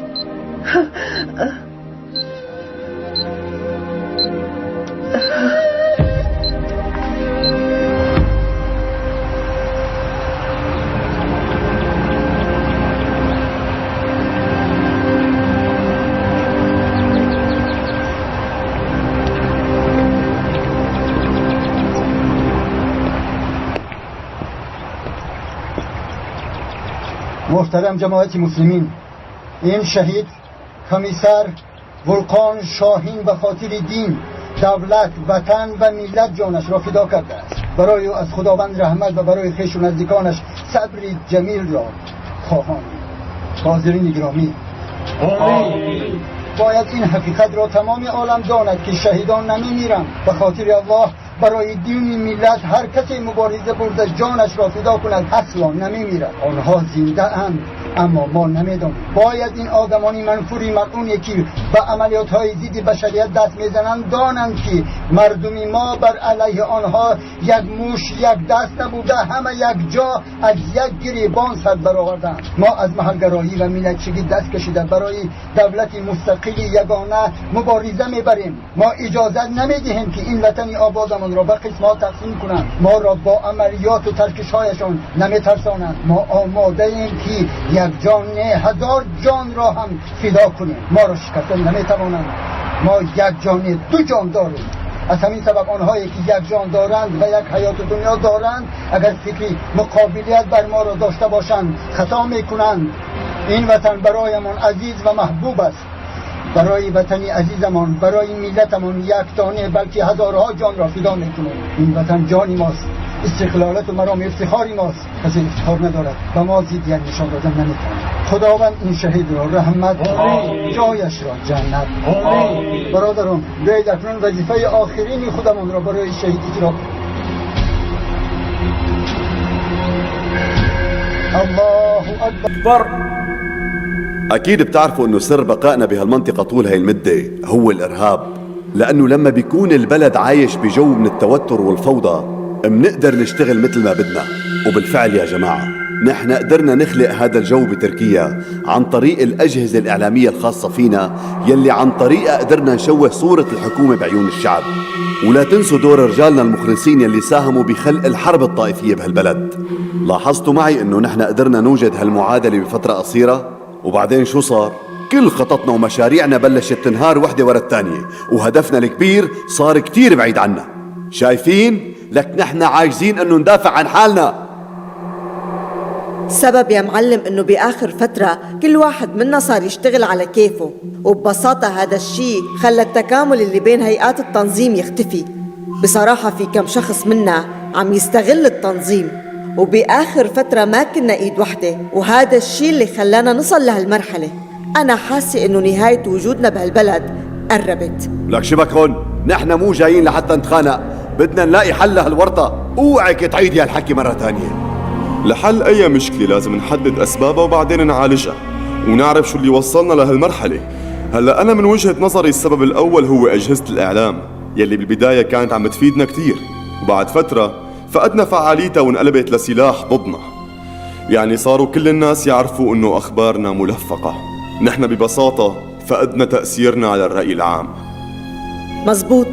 محترم جماعت مسلمین، این شهید کمیسر ولقان شاهین به خاطر دین، دولت، وطن و ملت جانش را فدا کرده است. برای او از خداوند رحمت و برای خویش و نزدیکانش صبر جمیل را خواهان. حاضرین گرامی، باید این حقیقت را تمام عالم داند که شهیدان نمیمیرند. به خاطر الله، برای دین، ملت هر کسی مبارزه برده جانش را فدا کند اصلا نمیمیرد. آنها زنده اند، اما ما نمیدانیم. باید این آدمانی منفوری ملعونی که به عملیات های ضد بشریت دست میزنند دانند که مردمی ما بر علیه آنها یک موش یک دست نبوده، همه یک جا از یک گریبان سر برآوردند. ما از محلگرایی و ملتچگی دست کشیده برای دولت مستقل یگانه مبارزه میبریم. ما اجازه نمیدهیم که این وطن آبادمان را به قسم‌ها تقسیم کنند. ما را با عملیات و ترکش‌هایشان نمیترسانند. ما آماده ایم که یک جان نه، هزار جان را هم فدا کنیم. ما را شکستن نمیتوانند. ما یک جان دو جان داریم. از همین سبب آنهایی که یک جان دارند و یک حیات دنیا دارند اگر فکری مقابلیت بر ما را داشته باشند خطا میکنند. این وطن برایمان عزیز و محبوب است. برای وطن عزیزمان، برای ملتمان یک دانه بلکه هزارها جان را فدا میکنیم. این وطن جانی ماست، استقلالت و مرام افتخاری ماست. کسی افتخار ندارد و ما ضدیت نشان دادن نمیتواند. خداوند این شهید را رحمت، جایش را جنت. برادران، بیایید اکنون وظیفه آخرین خودمان را برای شهید اجرا. الله اکبر. أكيد بتعرفوا أنه سر بقائنا بهالمنطقة طول هاي المدة هو الإرهاب، لأنه لما بيكون البلد عايش بجو من التوتر والفوضى منقدر نشتغل مثل ما بدنا. وبالفعل يا جماعة نحن قدرنا نخلق هذا الجو بتركيا عن طريق الأجهزة الإعلامية الخاصة فينا، يلي عن طريقها قدرنا نشوه صورة الحكومة بعيون الشعب. ولا تنسوا دور رجالنا المخلصين يلي ساهموا بخلق الحرب الطائفية بهالبلد. لاحظتوا معي أنه نحن قدرنا نوجد هالمعادلة بفترة قصيرة؟ وبعدين شو صار؟ كل خططنا ومشاريعنا بلشت تنهار وحدة ورا الثانية، وهدفنا الكبير صار كتير بعيد عنا. شايفين؟ لك نحن عاجزين انه ندافع عن حالنا. السبب يا معلم انه باخر فترة كل واحد منا صار يشتغل على كيفه، وببساطة هذا الشيء خلى التكامل اللي بين هيئات التنظيم يختفي. بصراحة في كم شخص منا عم يستغل التنظيم، وبآخر فترة ما كنا إيد وحدة، وهذا الشيء اللي خلانا نصل لهالمرحلة. أنا حاسة إنه نهاية وجودنا بهالبلد قربت. لك شبك هون، نحن مو جايين لحتى نتخانق، بدنا نلاقي حل لهالورطة. اوعك تعيدي هالحكي مرة تانية. لحل أي مشكلة لازم نحدد أسبابها وبعدين نعالجها ونعرف شو اللي وصلنا لهالمرحلة. هلا أنا من وجهة نظري السبب الأول هو أجهزة الإعلام يلي بالبداية كانت عم تفيدنا كتير، وبعد فترة فقدنا فعاليتها وانقلبت لسلاح ضدنا. يعني صاروا كل الناس يعرفوا انه اخبارنا ملفقة. نحن ببساطة فقدنا تأثيرنا على الرأي العام. مزبوط.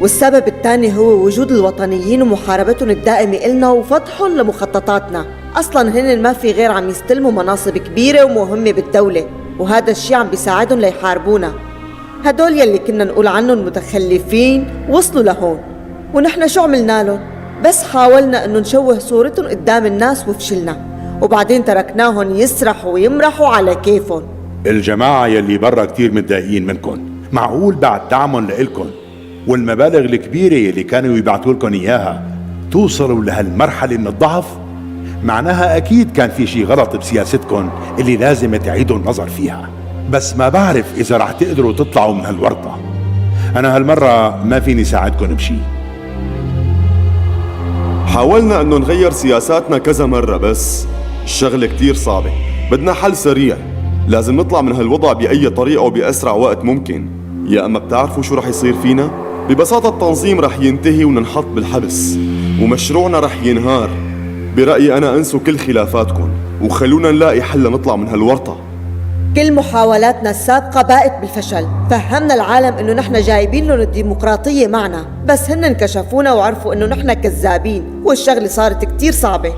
والسبب الثاني هو وجود الوطنيين ومحاربتهم الدائمة إلنا وفضحهم لمخططاتنا. أصلاً هن ما في غير عم يستلموا مناصب كبيرة ومهمة بالدولة، وهذا الشيء عم بيساعدهم ليحاربونا. هدول يلي كنا نقول عنهم متخلفين وصلوا لهون، ونحن شو عملنا لهم؟ بس حاولنا إنه نشوه صورتهم قدام الناس وفشلنا، وبعدين تركناهم يسرحوا ويمرحوا على كيفهم. الجماعة يلي برا كتير متضايقين منكم، معقول بعد دعمهم لإلكم والمبالغ الكبيرة يلي كانوا يبعتوا لكم إياها توصلوا لهالمرحلة من الضعف؟ معناها أكيد كان في شي غلط بسياستكم اللي لازم تعيدوا النظر فيها. بس ما بعرف إذا رح تقدروا تطلعوا من هالورطة. أنا هالمرة ما فيني ساعدكم بشي. حاولنا أنه نغير سياساتنا كذا مرة، بس الشغلة كتير صعبة. بدنا حل سريع، لازم نطلع من هالوضع بأي طريقة وبأسرع وقت ممكن. يا أما بتعرفوا شو رح يصير فينا؟ ببساطة التنظيم رح ينتهي وننحط بالحبس، ومشروعنا رح ينهار. برأيي أنا أنسوا كل خلافاتكم وخلونا نلاقي حل لنطلع من هالورطة. كل محاولاتنا السابقة باءت بالفشل. فهمنا العالم إنه نحن جايبين لهم الديمقراطية معنا، بس هن انكشفونا وعرفوا إنه نحن كذابين، والشغلة صارت كتير صعبة.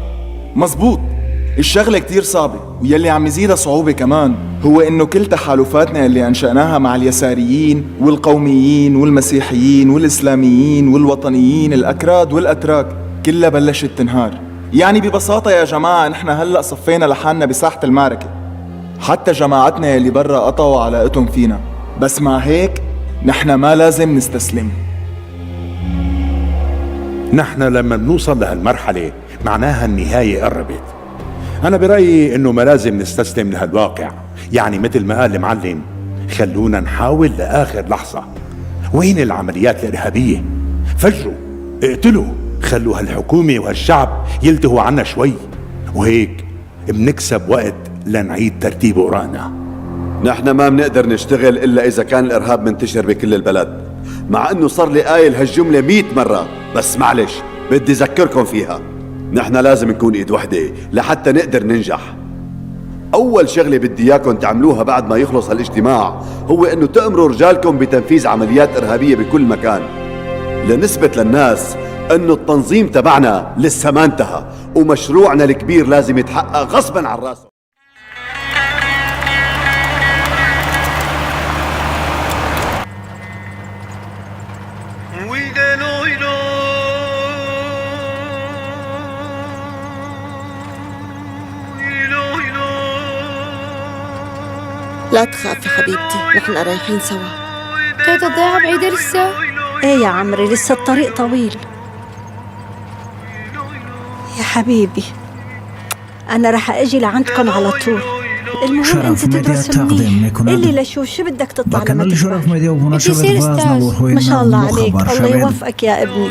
مزبوط، الشغلة كتير صعبة، ويلي عم يزيدها صعوبة كمان هو إنه كل تحالفاتنا اللي أنشأناها مع اليساريين والقوميين والمسيحيين والإسلاميين والوطنيين الأكراد والأتراك كلها بلشت تنهار. يعني ببساطة يا جماعة نحن هلأ صفينا لحالنا بساحة المعركة، حتى جماعتنا اللي برا قطعوا علاقتهم فينا، بس مع هيك نحن ما لازم نستسلم. نحن لما بنوصل لهالمرحلة معناها النهاية قربت. أنا برأيي إنه ما لازم نستسلم لهالواقع، يعني مثل ما قال المعلم خلونا نحاول لآخر لحظة. وين العمليات الإرهابية؟ فجروا، اقتلوا، خلوا هالحكومة وهالشعب يلتهوا عنا شوي، وهيك بنكسب وقت لنعيد ترتيب أوراقنا. نحن ما بنقدر نشتغل إلا إذا كان الإرهاب منتشر بكل البلد، مع إنه صار لي قايل هالجملة 100 مرة، بس معلش بدي أذكركم فيها. نحن لازم نكون إيد وحدة لحتى نقدر ننجح. أول شغلة بدي إياكم تعملوها بعد ما يخلص هالاجتماع هو إنه تأمروا رجالكم بتنفيذ عمليات إرهابية بكل مكان، لنثبت للناس إنه التنظيم تبعنا لسه ما انتهى، ومشروعنا الكبير لازم يتحقق غصباً عن راسه. لا تخافي حبيبتي، نحن رايحين سوا. تيتا الضيعة بعيدة لسه؟ ايه يا عمري، لسه الطريق طويل. يا حبيبي أنا رح أجي لعندكم على طول. المهم أنت تدرس منيح، قلي لشو شو بدك تطلع لما تكبر؟ بدي صير أستاذ. ما شاء الله عليك، الله يوفقك يا ابني.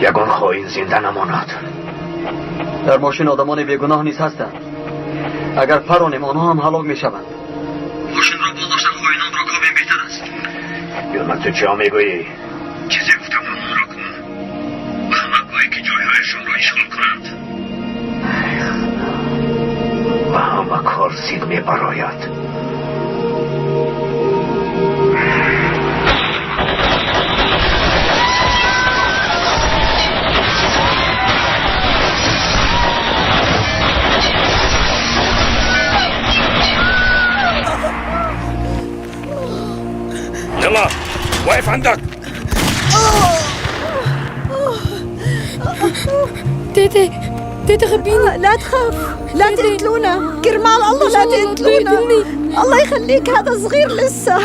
یگان خائن زنده نماند. در ماشین آدمان بیگناه نیز هستند. اگر پرانیم آنها هم هلاک میشوند. ماشین را بازداشته خائنان را کابیم بهتر است. یونان تو چه میگویی؟ چیزی گفتم همان را کن. به همه گویی که جایهایشان را اشغال کنند. به همه کار زید میبراید. يلا واقف عندك. تيتي تيتي خبيني. لا تخاف، لا تقتلونا، كرمال الله لا تقتلونا. الله يخليك، هذا صغير لسه.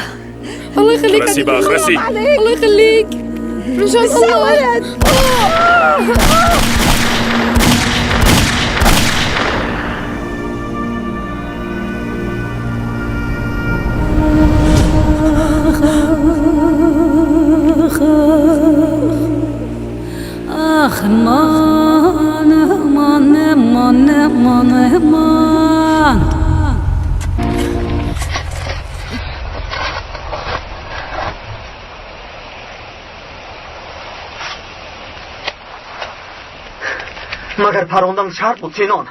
الله يخليك، خرسي بقى خرسي. الله يخليك مشان الله ولد. آخ مان مان مان مان مان. مگر پراندن شرط بود سینان؟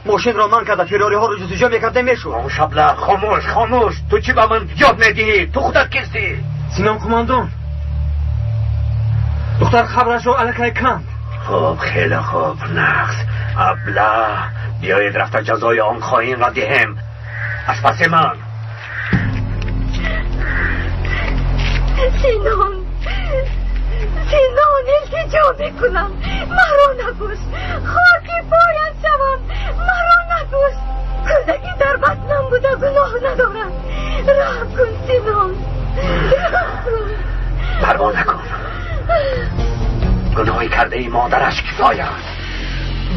Мошинро ман карда фирориҳоро ҷустуҷӯ мекардем мешуд. Хомӯш абла, хомӯш, хомӯш. Ту чӣ ба ман ёд медиҳӣ? Ту худат кистӣ? Синон қумондон. Духтар қабрашро аллакай канд. Хуб, хеле хуб, нақс. Абла, биёед рафта ҷазои он хоинро диҳем. Аз паси ман. Синон, Синон, илтиҷо мекунам, маро накуш. Хоки поят шавам, маро накуш. Кӯдаки дар батнам буда гуноҳ надорад. Раҳм кун, Синон, раҳм кун. Парво накун. Гуноҳи кардаи модараш кифоя аст.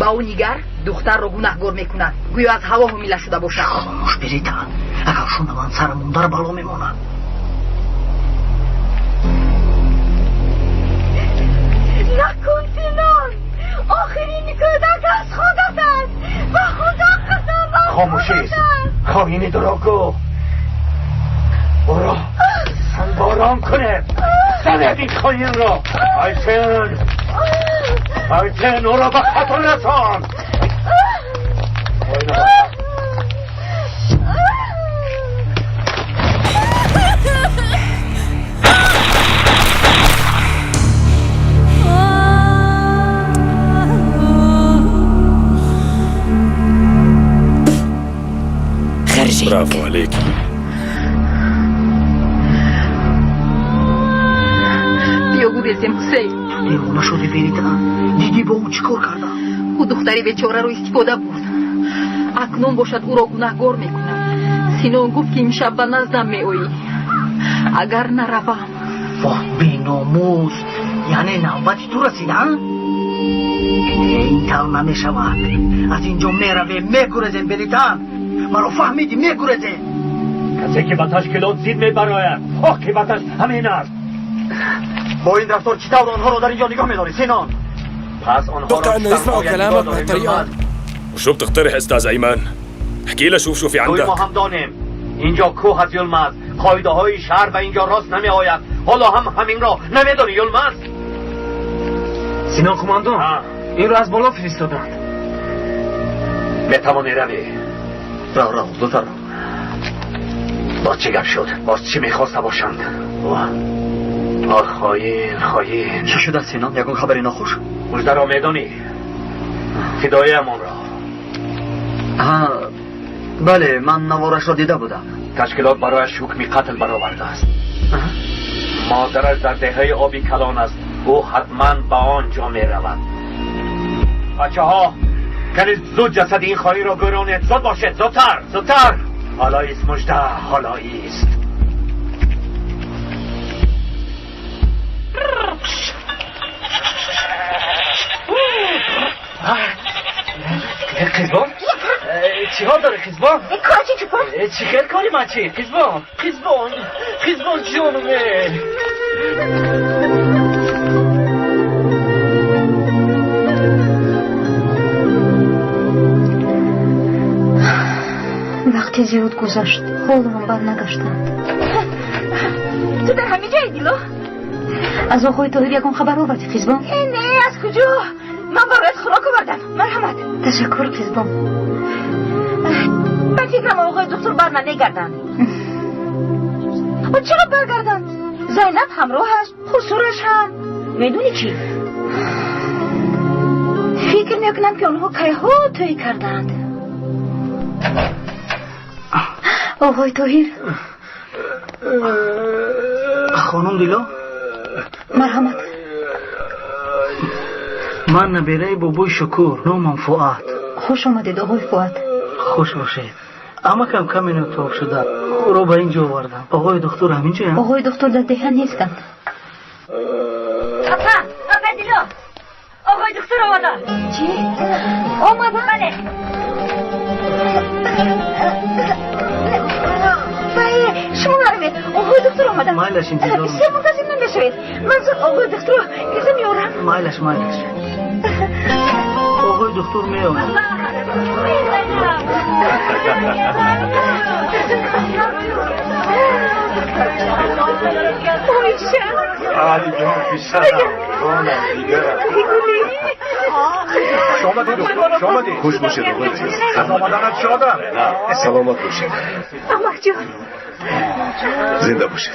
Ба ӯ нигар, духтарро гунаҳгор мекунад, гӯё аз ҳаво ҳомила шуда бошад. Хомӯш биритан, агар шунаванд сарамон дар бало мемонад. Накун, Синон, охирин кӯдак аз худат аст. Ба Худо қасам, аз Хомӯшист, хоини дурӯғгӯ. Ӯро сангборон кунед. Занед ин хоинро. Айтен, Айтен, ӯро ба хато расон. برافو عليك. Биё гурезем, Ҳусейн. Девона шуди, Беритан? Дидӣ бо ӯ чӣ кор кардам? Ӯ духтари бечораро истифода бурд. Акнун бошад ӯро гунаҳгор мекунад. Синон гуфт, ки имшаб ба наздам меоӣ. Агар наравам. Воҳ, беномус! Яъне навбати ту расид, а? Ин тавр намешавад. Аз ин ҷо меравем, мегурезем, Беритан. Маро фаҳмидӣ? Мегурезем. Касе ки ба ташкилот зид мебарояд, оқибаташ ҳамин аст. Бо ин рафтор чӣ тавр онҳоро дар ин ҷо нигоҳ медорӣ, Синон? Пас онҳоро اتوقع انه يسمعوا كلامك بهالطريقة. وشو بتقترح استاذ ايمن؟ احكي لها شوف شو في توی عندك. ما هم دانیم اینجا کوه از یلمز. قایده های شهر به اینجا راست نمی آید. حالا هم همین را نمیدانی یلمز؟ Синон қумондон, инро аз боло фиристоданд. Метавонӣ равӣ. Рав, рав, зудтар рав. Боз чӣ гап шуд? Боз чӣ мехоста бошанд? Оҳ, хоин, хоин. Чӣ шуда, Синон? Ягон хабари нохуш? Муждаро медонӣ, фидояамонро. Бале, ман наворашро дида будам. Ташкилот барояш ҳукми қатл баровардааст. Модараш дар деҳаи оби калон аст. Ӯ ҳатман ба он ҷо меравад. Бачаҳо, кани зуд ҷасади ин хоинро гӯронед. Зуд бошед, зудтар, зудтар. Ҳоло ист, мужда, ҳоло ист. Қизбон, чӣ ҳол дорӣ, қизбон? Корчи чупон? Чӣ хел кори ман чӣ, қизбон? Қизбон, қизбон ҷонуме. Вақти зиёд гузашт, ҳолам барнагаштанд. Ту дар ҳамин ҷое, Дило? Аз оғои Тоҳир ягон хабар овардӣ, қизбон? Не, аз куҷо? Ман бароят хӯрок овардам, марҳамат. Ташаккур, қизбон. Ба фикрам, оғои духтур бар намегарданд. Чаро баргарданд? Зайнаб ҳамроҳаш, хусураш ҳам. Медонӣ чӣ, фикр мекунам, ки онҳо кайҳо тӯй карданд. Оғои Тоҳир. Хонум Дило. Марҳамат. Ман набераи бобои Шукур, номам Фуат. Хуш омадед, оғои Фуат. Хуш бошед. Амакам каме нотоб шуда, ӯро ба ин ҷо овардам. Оғои духтур ҳамин ҷоям? Оғои духтур дар деҳа нестанд. Апа, апа Дило, оғои духтур омада. Чӣ, омада? Бале. Вай, шумо наравед, оғои духтур омада. Майлаш, интизор. Бисёр мунтазир намешавед. Ман зуд оғои духтурро гирда меорам. Майлаш, майлаш, оғои духтур меояд. Ойша. Алиҷон, писарам. ҷонам, ҷигарам. Шомадед, шомадед. Хуш бошед, оқои азиз. Аз омаданат шодам. Саломат бошед. Амакҷон. Зинда бошед.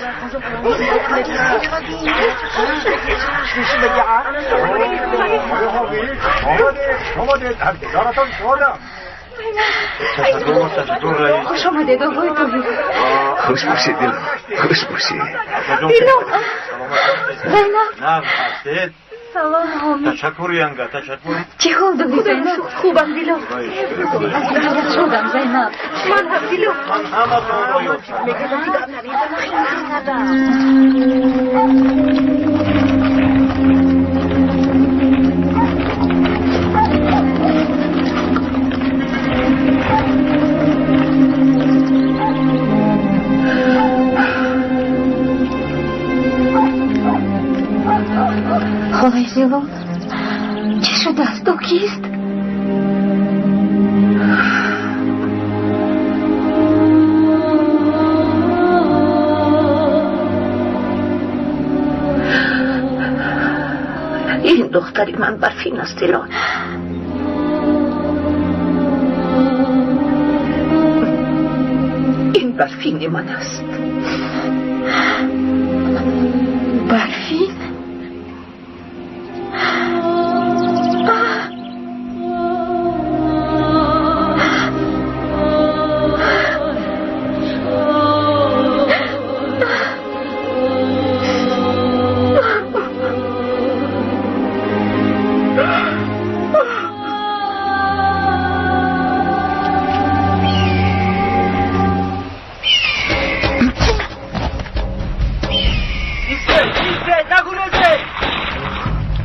Омадед, омадед, аз дидаратон шодам. Хуш омадед, оқои Тоҳир. Хуш бошед, дилам. Хуш бошед. Дилом. Зайнаб. Нағз ҳастед? Салом, ҳомид. Ташаккур, янга, ташаккур. Чӣ ҳол дорӣ, Зайнаб? Хубам, Дилом. Аз дидарат шодам, Зайнаб. Ман ҳам, Дилом. Ман ҳаматонро ёд кардам. Холаи Зилол, чӣ шудааст? Ӯ кист? Ин духтари ман Барфин аст, Дилол. Ин Барфини ман аст. Барфин?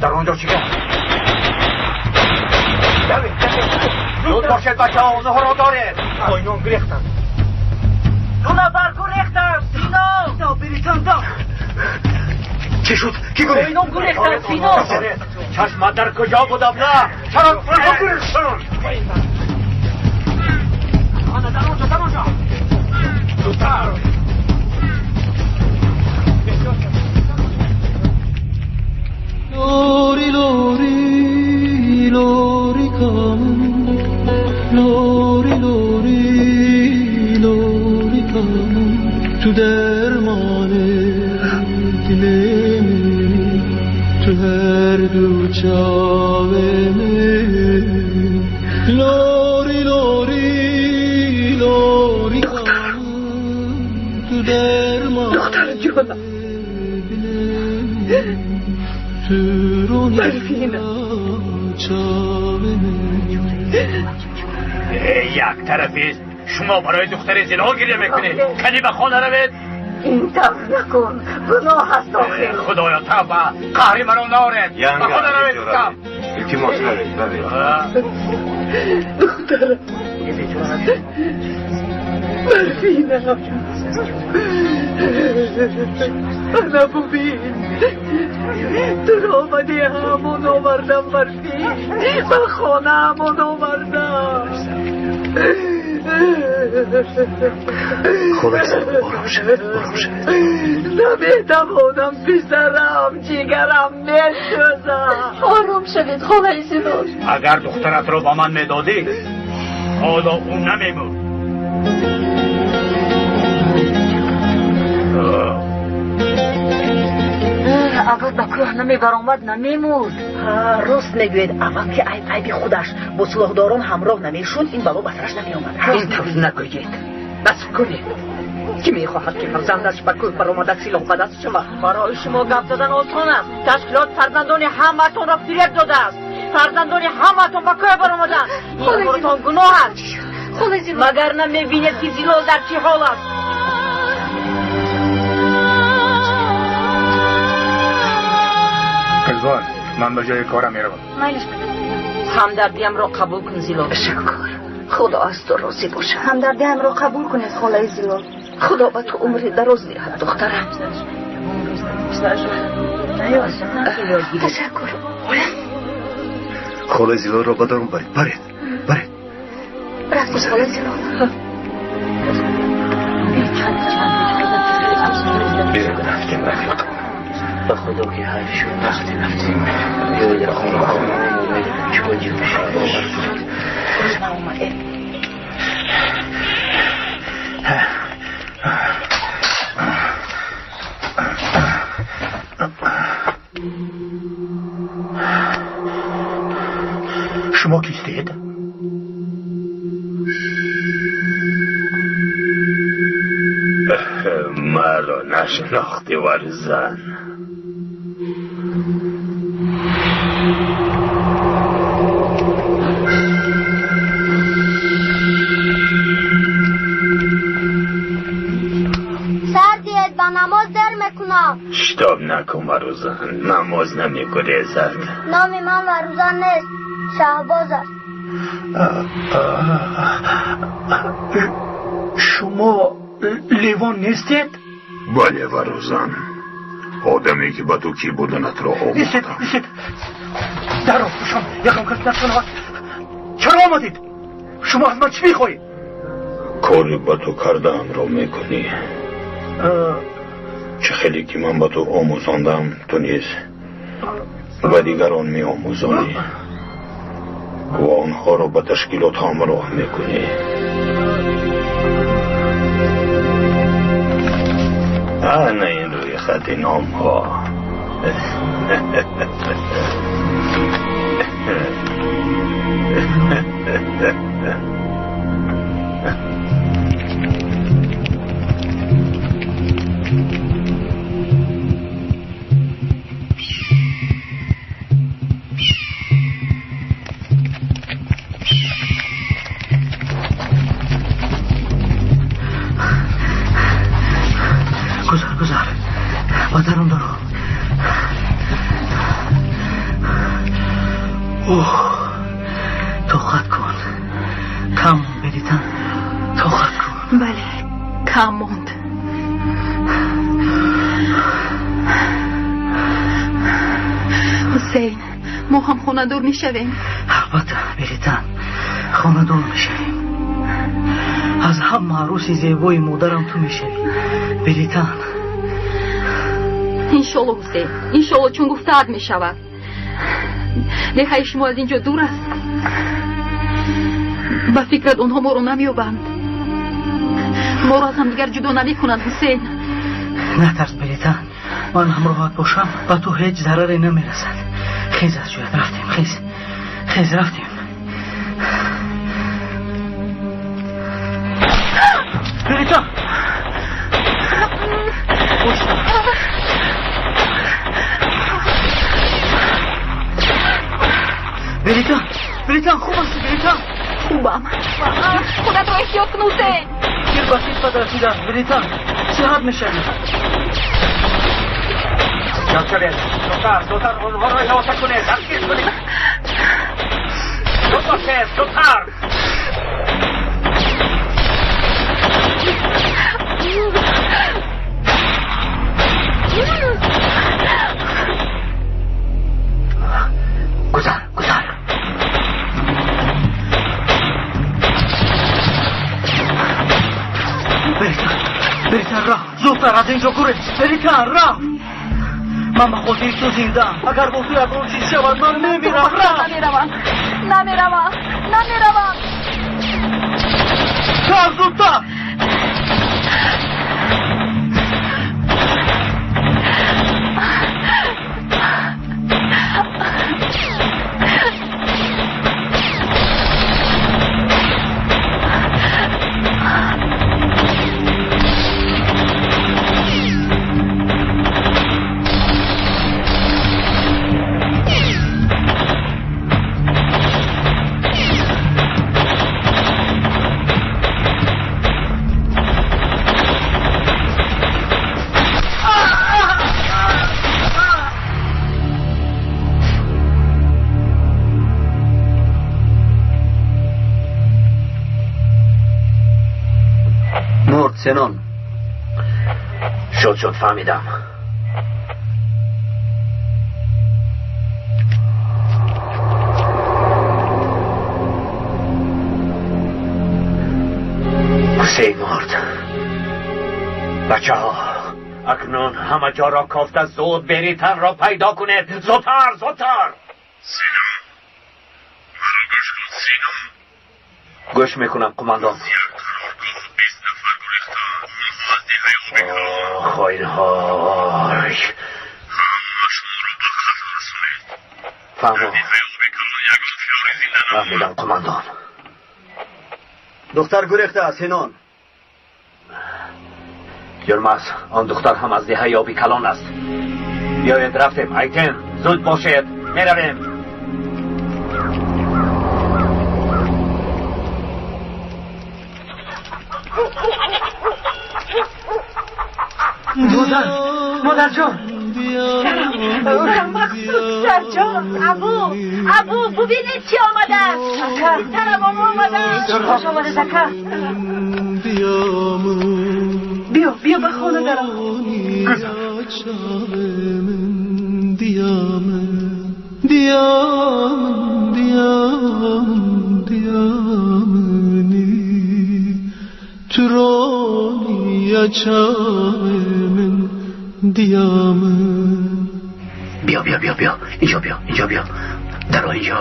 Дар он ҷо чӣ кор? Давид, давид. Зуд бошед, бачаҳо, онҳоро доред. Хоинон гурехтанд. Ду нафар гурехтанд, Сино. Чӣ шуд? Кӣ гурехт? Хоинон гурехтанд, Сино. Чашмат дар куҷо буд, абла? Чаро онҳо гурехтанд? Ана, дар он ҷо, дар он ҷо. Зудтар. Lori, lori, lori, come. Lori, lori, lori, come. تو درمان دل من، تو هر دو چاوه من. لوری، لوری، لوری، come. تو درمان دختر جانم. برفینم. Як тарафист, шумо барои духтари Зилол гиря мекунед. Кани ба хона равед. Ин тавр накун, гуноҳ аст охир. Худоё, тавба, қаҳри маро наоред. Ба хона равед, гуфтам. Илтимос, равед, равед. Духтарам, Барфинам, ана бубин, туро ба деҳамон овардам, Барфин, ба хонаамон овардам. Холаи Зилол, ором шавед, ором шавед. Наметавонам, писарам, ҷигарам месӯзад. Ором шавед, холаи Зилол. Агар духтаратро ба ман медодӣ, ҳоло ӯ намемурд. Агар ба кӯҳ намебаромад, намемурд. Рост мегӯед, аввал ки айб айби худаш бо силоҳдорон ҳамроҳ намешуд, ин бало ба сараш намеомад. Ин тавр нагӯед, бас кунед. Кӣ мехоҳад ки фарзандаш ба кӯҳ баромада силоҳ ба даст шавад? Барои шумо гап задан осон аст. Ташкилот фарзандони ҳамаатонро фиреб додааст. Фарзандони ҳамаатон ба кӯҳ баромаданд. Ин коратон гуноҳ аст. Магар намебинед ки Зилол дар чӣ ҳол аст? Гулбон, ман ба ҷои корам меравам. Майлиш. Ҳамдардиамро қабул кун, Зилол. Ташаккур. Худо аз ту розӣ бошад. Ҳамдардиамро қабул кунед, холаи Зилол. Худо ба ту умри дароз диҳад, духтарам. Ташаккур. Холаи Зилолро ба дарун баред, баред, баред. Рафтем, холаи Зилол. Биравед, рафтем, рафиқ. Ба Худо ки ҳайф шуд, вақте рафтем ҷои хона чоҷи бовар кунед. Шумо кистед? Маро нашинохтӣ, варзан? Сар диҳед, ба намоз дер мекунам. Шитоб накун, Варузан, намоз намегурезад. Номи ман Варузан нест, Шаҳбоз аст. Шумо Левон нестед? Бале, Варузан, одаме ки ба ту кӣ буданатро Истед, истед, дарро пӯшон, ягон кас нашунавад. Чаро омадед? Шумо аз ман чӣ мехоҳед? Кори ба ту кардаамро мекунӣ. Чӣ хеле ки ман ба ту омӯзондам, ту низ ба дигарон меомӯзонӣ ва онҳоро ба ташкилот ҳамроҳ мекунӣ. Ана ин рӯи хати номҳо. Гузар, гузар, ба дарун даро. Оҳ, тоқат кун, кам беритан, тоқат кун. Бале, кам монд. Ҳусейн, мо ҳам хонадор мешавем? Албатта, беритан, хонадор мешавем. Аз ҳама арӯси зебои модарам ту мешавӣ, беритан. Иншолло, Ҳусейн, иншолло, чун гуфтаат мешавад. Деҳаи шумо аз ин ҷо дур аст. Ба фикрат, онҳо моро намеёбанд, моро аз ҳамдигар ҷудо намекунанд, Ҳусейн? Натарс, беритан, ман ҳамроҳат бошам, ба ту ҳеҷ зараре намерасад. Хез аз ҷоят, рафтем. Хез, хез, рафтем. Беритан! Беритан, Беритан, хуб ҳастӣ, Беритан? Хубам. Худатро эҳтиёт кун, Ҳусейн. Тир ба китфат расидааст, Беритан, сиҳат мешавӣ. Ҷамъ шавед, зудтар, зудтар, онҳоро иҳота кунед, дастгир кунед. Зуд бошед, зудтар. Гузар, гузар. Беритан, Беритан, рафт, зудтар аз ин ҷо гурез. Беритан, рафт. Ман ба хотири ту зиндаам. Агар бо ту ягон чиз шавад, ман мемирам. Рафт. Намеравам, намеравам, намеравам. Тар, зудтар. Мурд, Сенон. Шуд, шуд, фаҳмидам. Ҳусейн мурд. Бачаҳо, Акнун ҳама ҷоро кофта зуд Беританро пайдо кунед. Зудтар, зудтар. Сино, маро гӯш кун, Сино. Гӯш мекунам, қумандон. Як қароргоҳ 20 нафар гурехтаанд. Онҳо аз деҳаи оби калонанд. Хоинҳой. Ҳама шуморо ба қатл расонед. Фаҳмо. Дар деҳаи оби калон ягон фиёри зинда намонд. Фаҳмидам, қумандон. Духтар гурехтааст, Синон. Юлмаз, он духтар ҳам аз деҳаи оби калон аст. Биёед, рафтем. Айтен, зуд бошед, меравем. Модар, модарҷон. Сарам мақсуд, сарҷон. Абу, абу, бубинед чӣ омадааст. Писарам омадааст. Хуш омадед, ака. Биё, биё ба хона даром. Биё, биё, биё, биё, инҷо биё, инҷо биё, даро инҷо.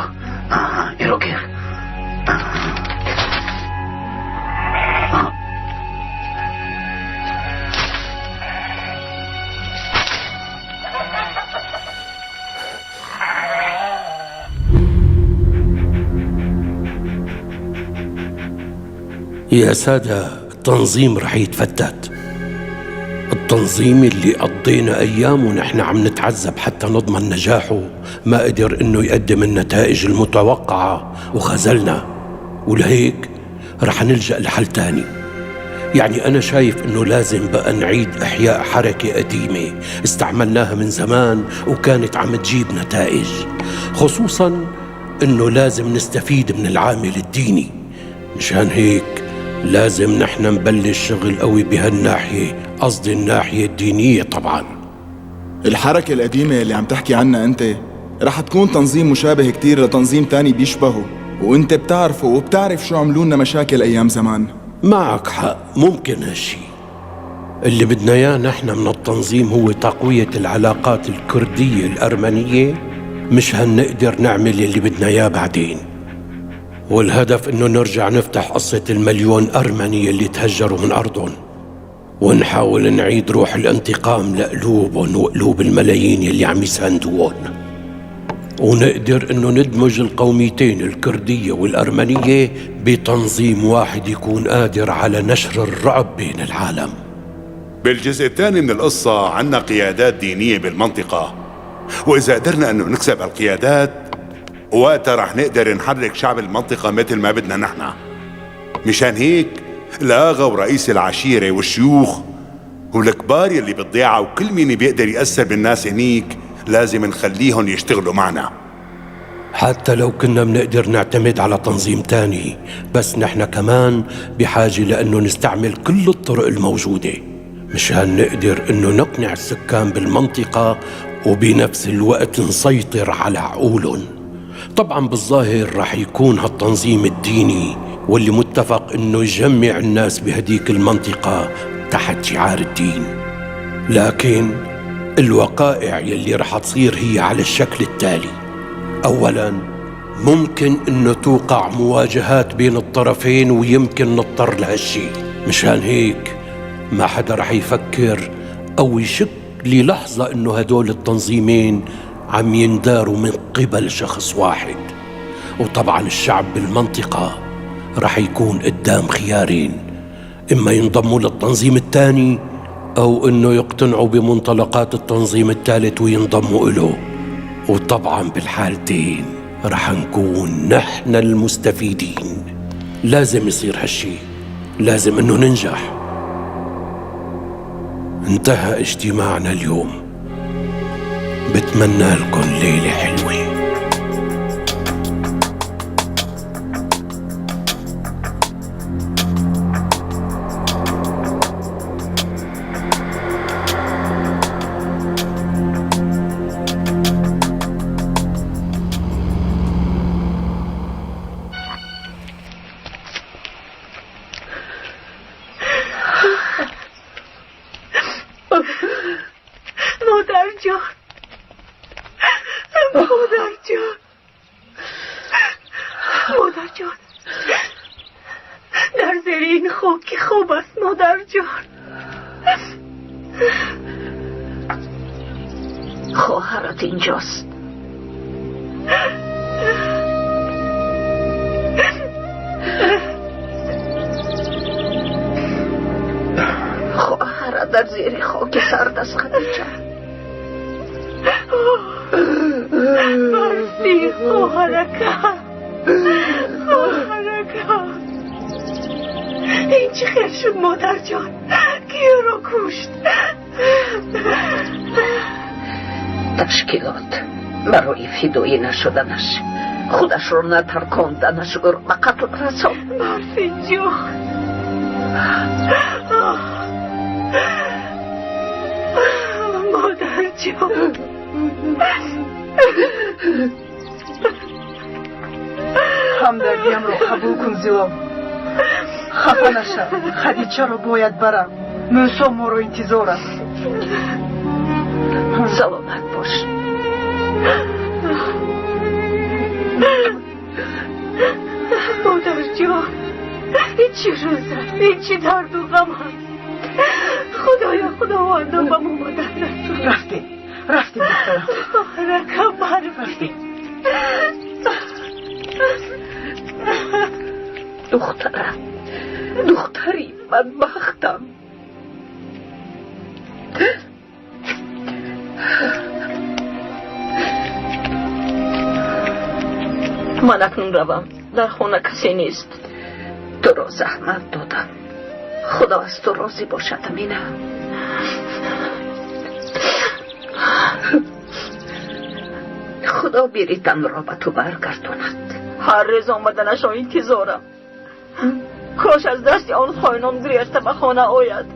Аҳа, инро гир. يا سادة، التنظيم رح يتفتت. التنظيم اللي قضينا أيام ونحن عم نتعذب حتى نضمن نجاحه ما قدر إنه يقدم النتائج المتوقعة وخذلنا، ولهيك رح نلجأ لحل تاني. يعني أنا شايف إنه لازم بقى نعيد إحياء حركة قديمة استعملناها من زمان وكانت عم تجيب نتائج، خصوصاً إنه لازم نستفيد من العامل الديني. مشان هيك لازم نحن نبلش شغل قوي بهالناحية، قصدي الناحية الدينية طبعاً. الحركة القديمة اللي عم تحكي عنها أنت رح تكون تنظيم مشابه كتير لتنظيم تاني بيشبهه، وانت بتعرفه وبتعرف شو عملولنا مشاكل أيام زمان. معك حق، ممكن هالشي. اللي بدنا اياه نحن من التنظيم هو تقوية العلاقات الكردية الأرمنية، مش هنقدر نعمل اللي بدنا اياه بعدين. والهدف انه نرجع نفتح قصة المليون أرمني اللي تهجروا من أرضهم، ونحاول نعيد روح الانتقام لقلوبهم وقلوب الملايين اللي عم يساندوهم، ونقدر انه ندمج القوميتين الكردية والأرمنية بتنظيم واحد يكون قادر على نشر الرعب بين العالم. بالجزء الثاني من القصة عنا قيادات دينية بالمنطقة، وإذا قدرنا أنه نكسب القيادات وقتها رح نقدر نحرك شعب المنطقة مثل ما بدنا نحن. مشان هيك الآغا ورئيس العشيرة والشيوخ والكبار يلي بالضيعة وكل مين بيقدر يأثر بالناس هنيك لازم نخليهم يشتغلوا معنا. حتى لو كنا بنقدر نعتمد على تنظيم تاني، بس نحن كمان بحاجة لأنه نستعمل كل الطرق الموجودة مشان نقدر أنه نقنع السكان بالمنطقة وبنفس الوقت نسيطر على عقولهم. طبعا بالظاهر رح يكون هالتنظيم الديني واللي متفق أنه يجمع الناس بهديك المنطقة تحت شعار الدين، لكن الوقائع يلي رح تصير هي على الشكل التالي. أولاً ممكن أنه توقع مواجهات بين الطرفين ويمكن نضطر لهالشي، مشان هيك ما حدا رح يفكر أو يشك للحظة أنه هدول التنظيمين عم ينداروا من قبل شخص واحد. وطبعاً الشعب بالمنطقة رح يكون قدام خيارين، إما ينضموا للتنظيم الثاني أو أنه يقتنعوا بمنطلقات التنظيم الثالث وينضموا إله. وطبعاً بالحالتين رح نكون نحن المستفيدين. لازم يصير هالشي، لازم أنه ننجح. انتهى اجتماعنا اليوم، بتمنى لكم ليلة حلوة. Модарҷон, дар зери ин хок ки хоб аст, модарҷон. Хоҳарат инҷост. Хоҳарат дар зери хоки сард аст, Хадича. Барфи хоҳаракам, хоҳаракам. Ин чӣ хел шуд, модарҷон? Ки ӯро кушт? Ташкилот барои фидоӣ нашуданаш, худашро натарконданаш ӯро ба қатл расонд. Барфи ҷон, модарҷон. Ҳамдардиамро қабул кун, Зилол. Хафа нашав, Хадичаро бояд барам. Мӯсо моро интизор аст. Саломат бош. Модарҷон, ин чӣ рӯз аст, ин чӣ дарду ғам аст. Худоё, худовандо, ба мо мадад расон. Рафтем, рафтем, духтарам. Хоҳаракам, барфи. Духтарам, духтари бадбахтам. Ман акнун равам, дар хона касе нест. Туро заҳмат додам. Худо аз ту розӣ бошад, Амина. Худо биританро ба ту баргардонад. Ҳар рӯз омаданашро интизорам. Кош аз дасти он хоинон гурехта ба хона ояд.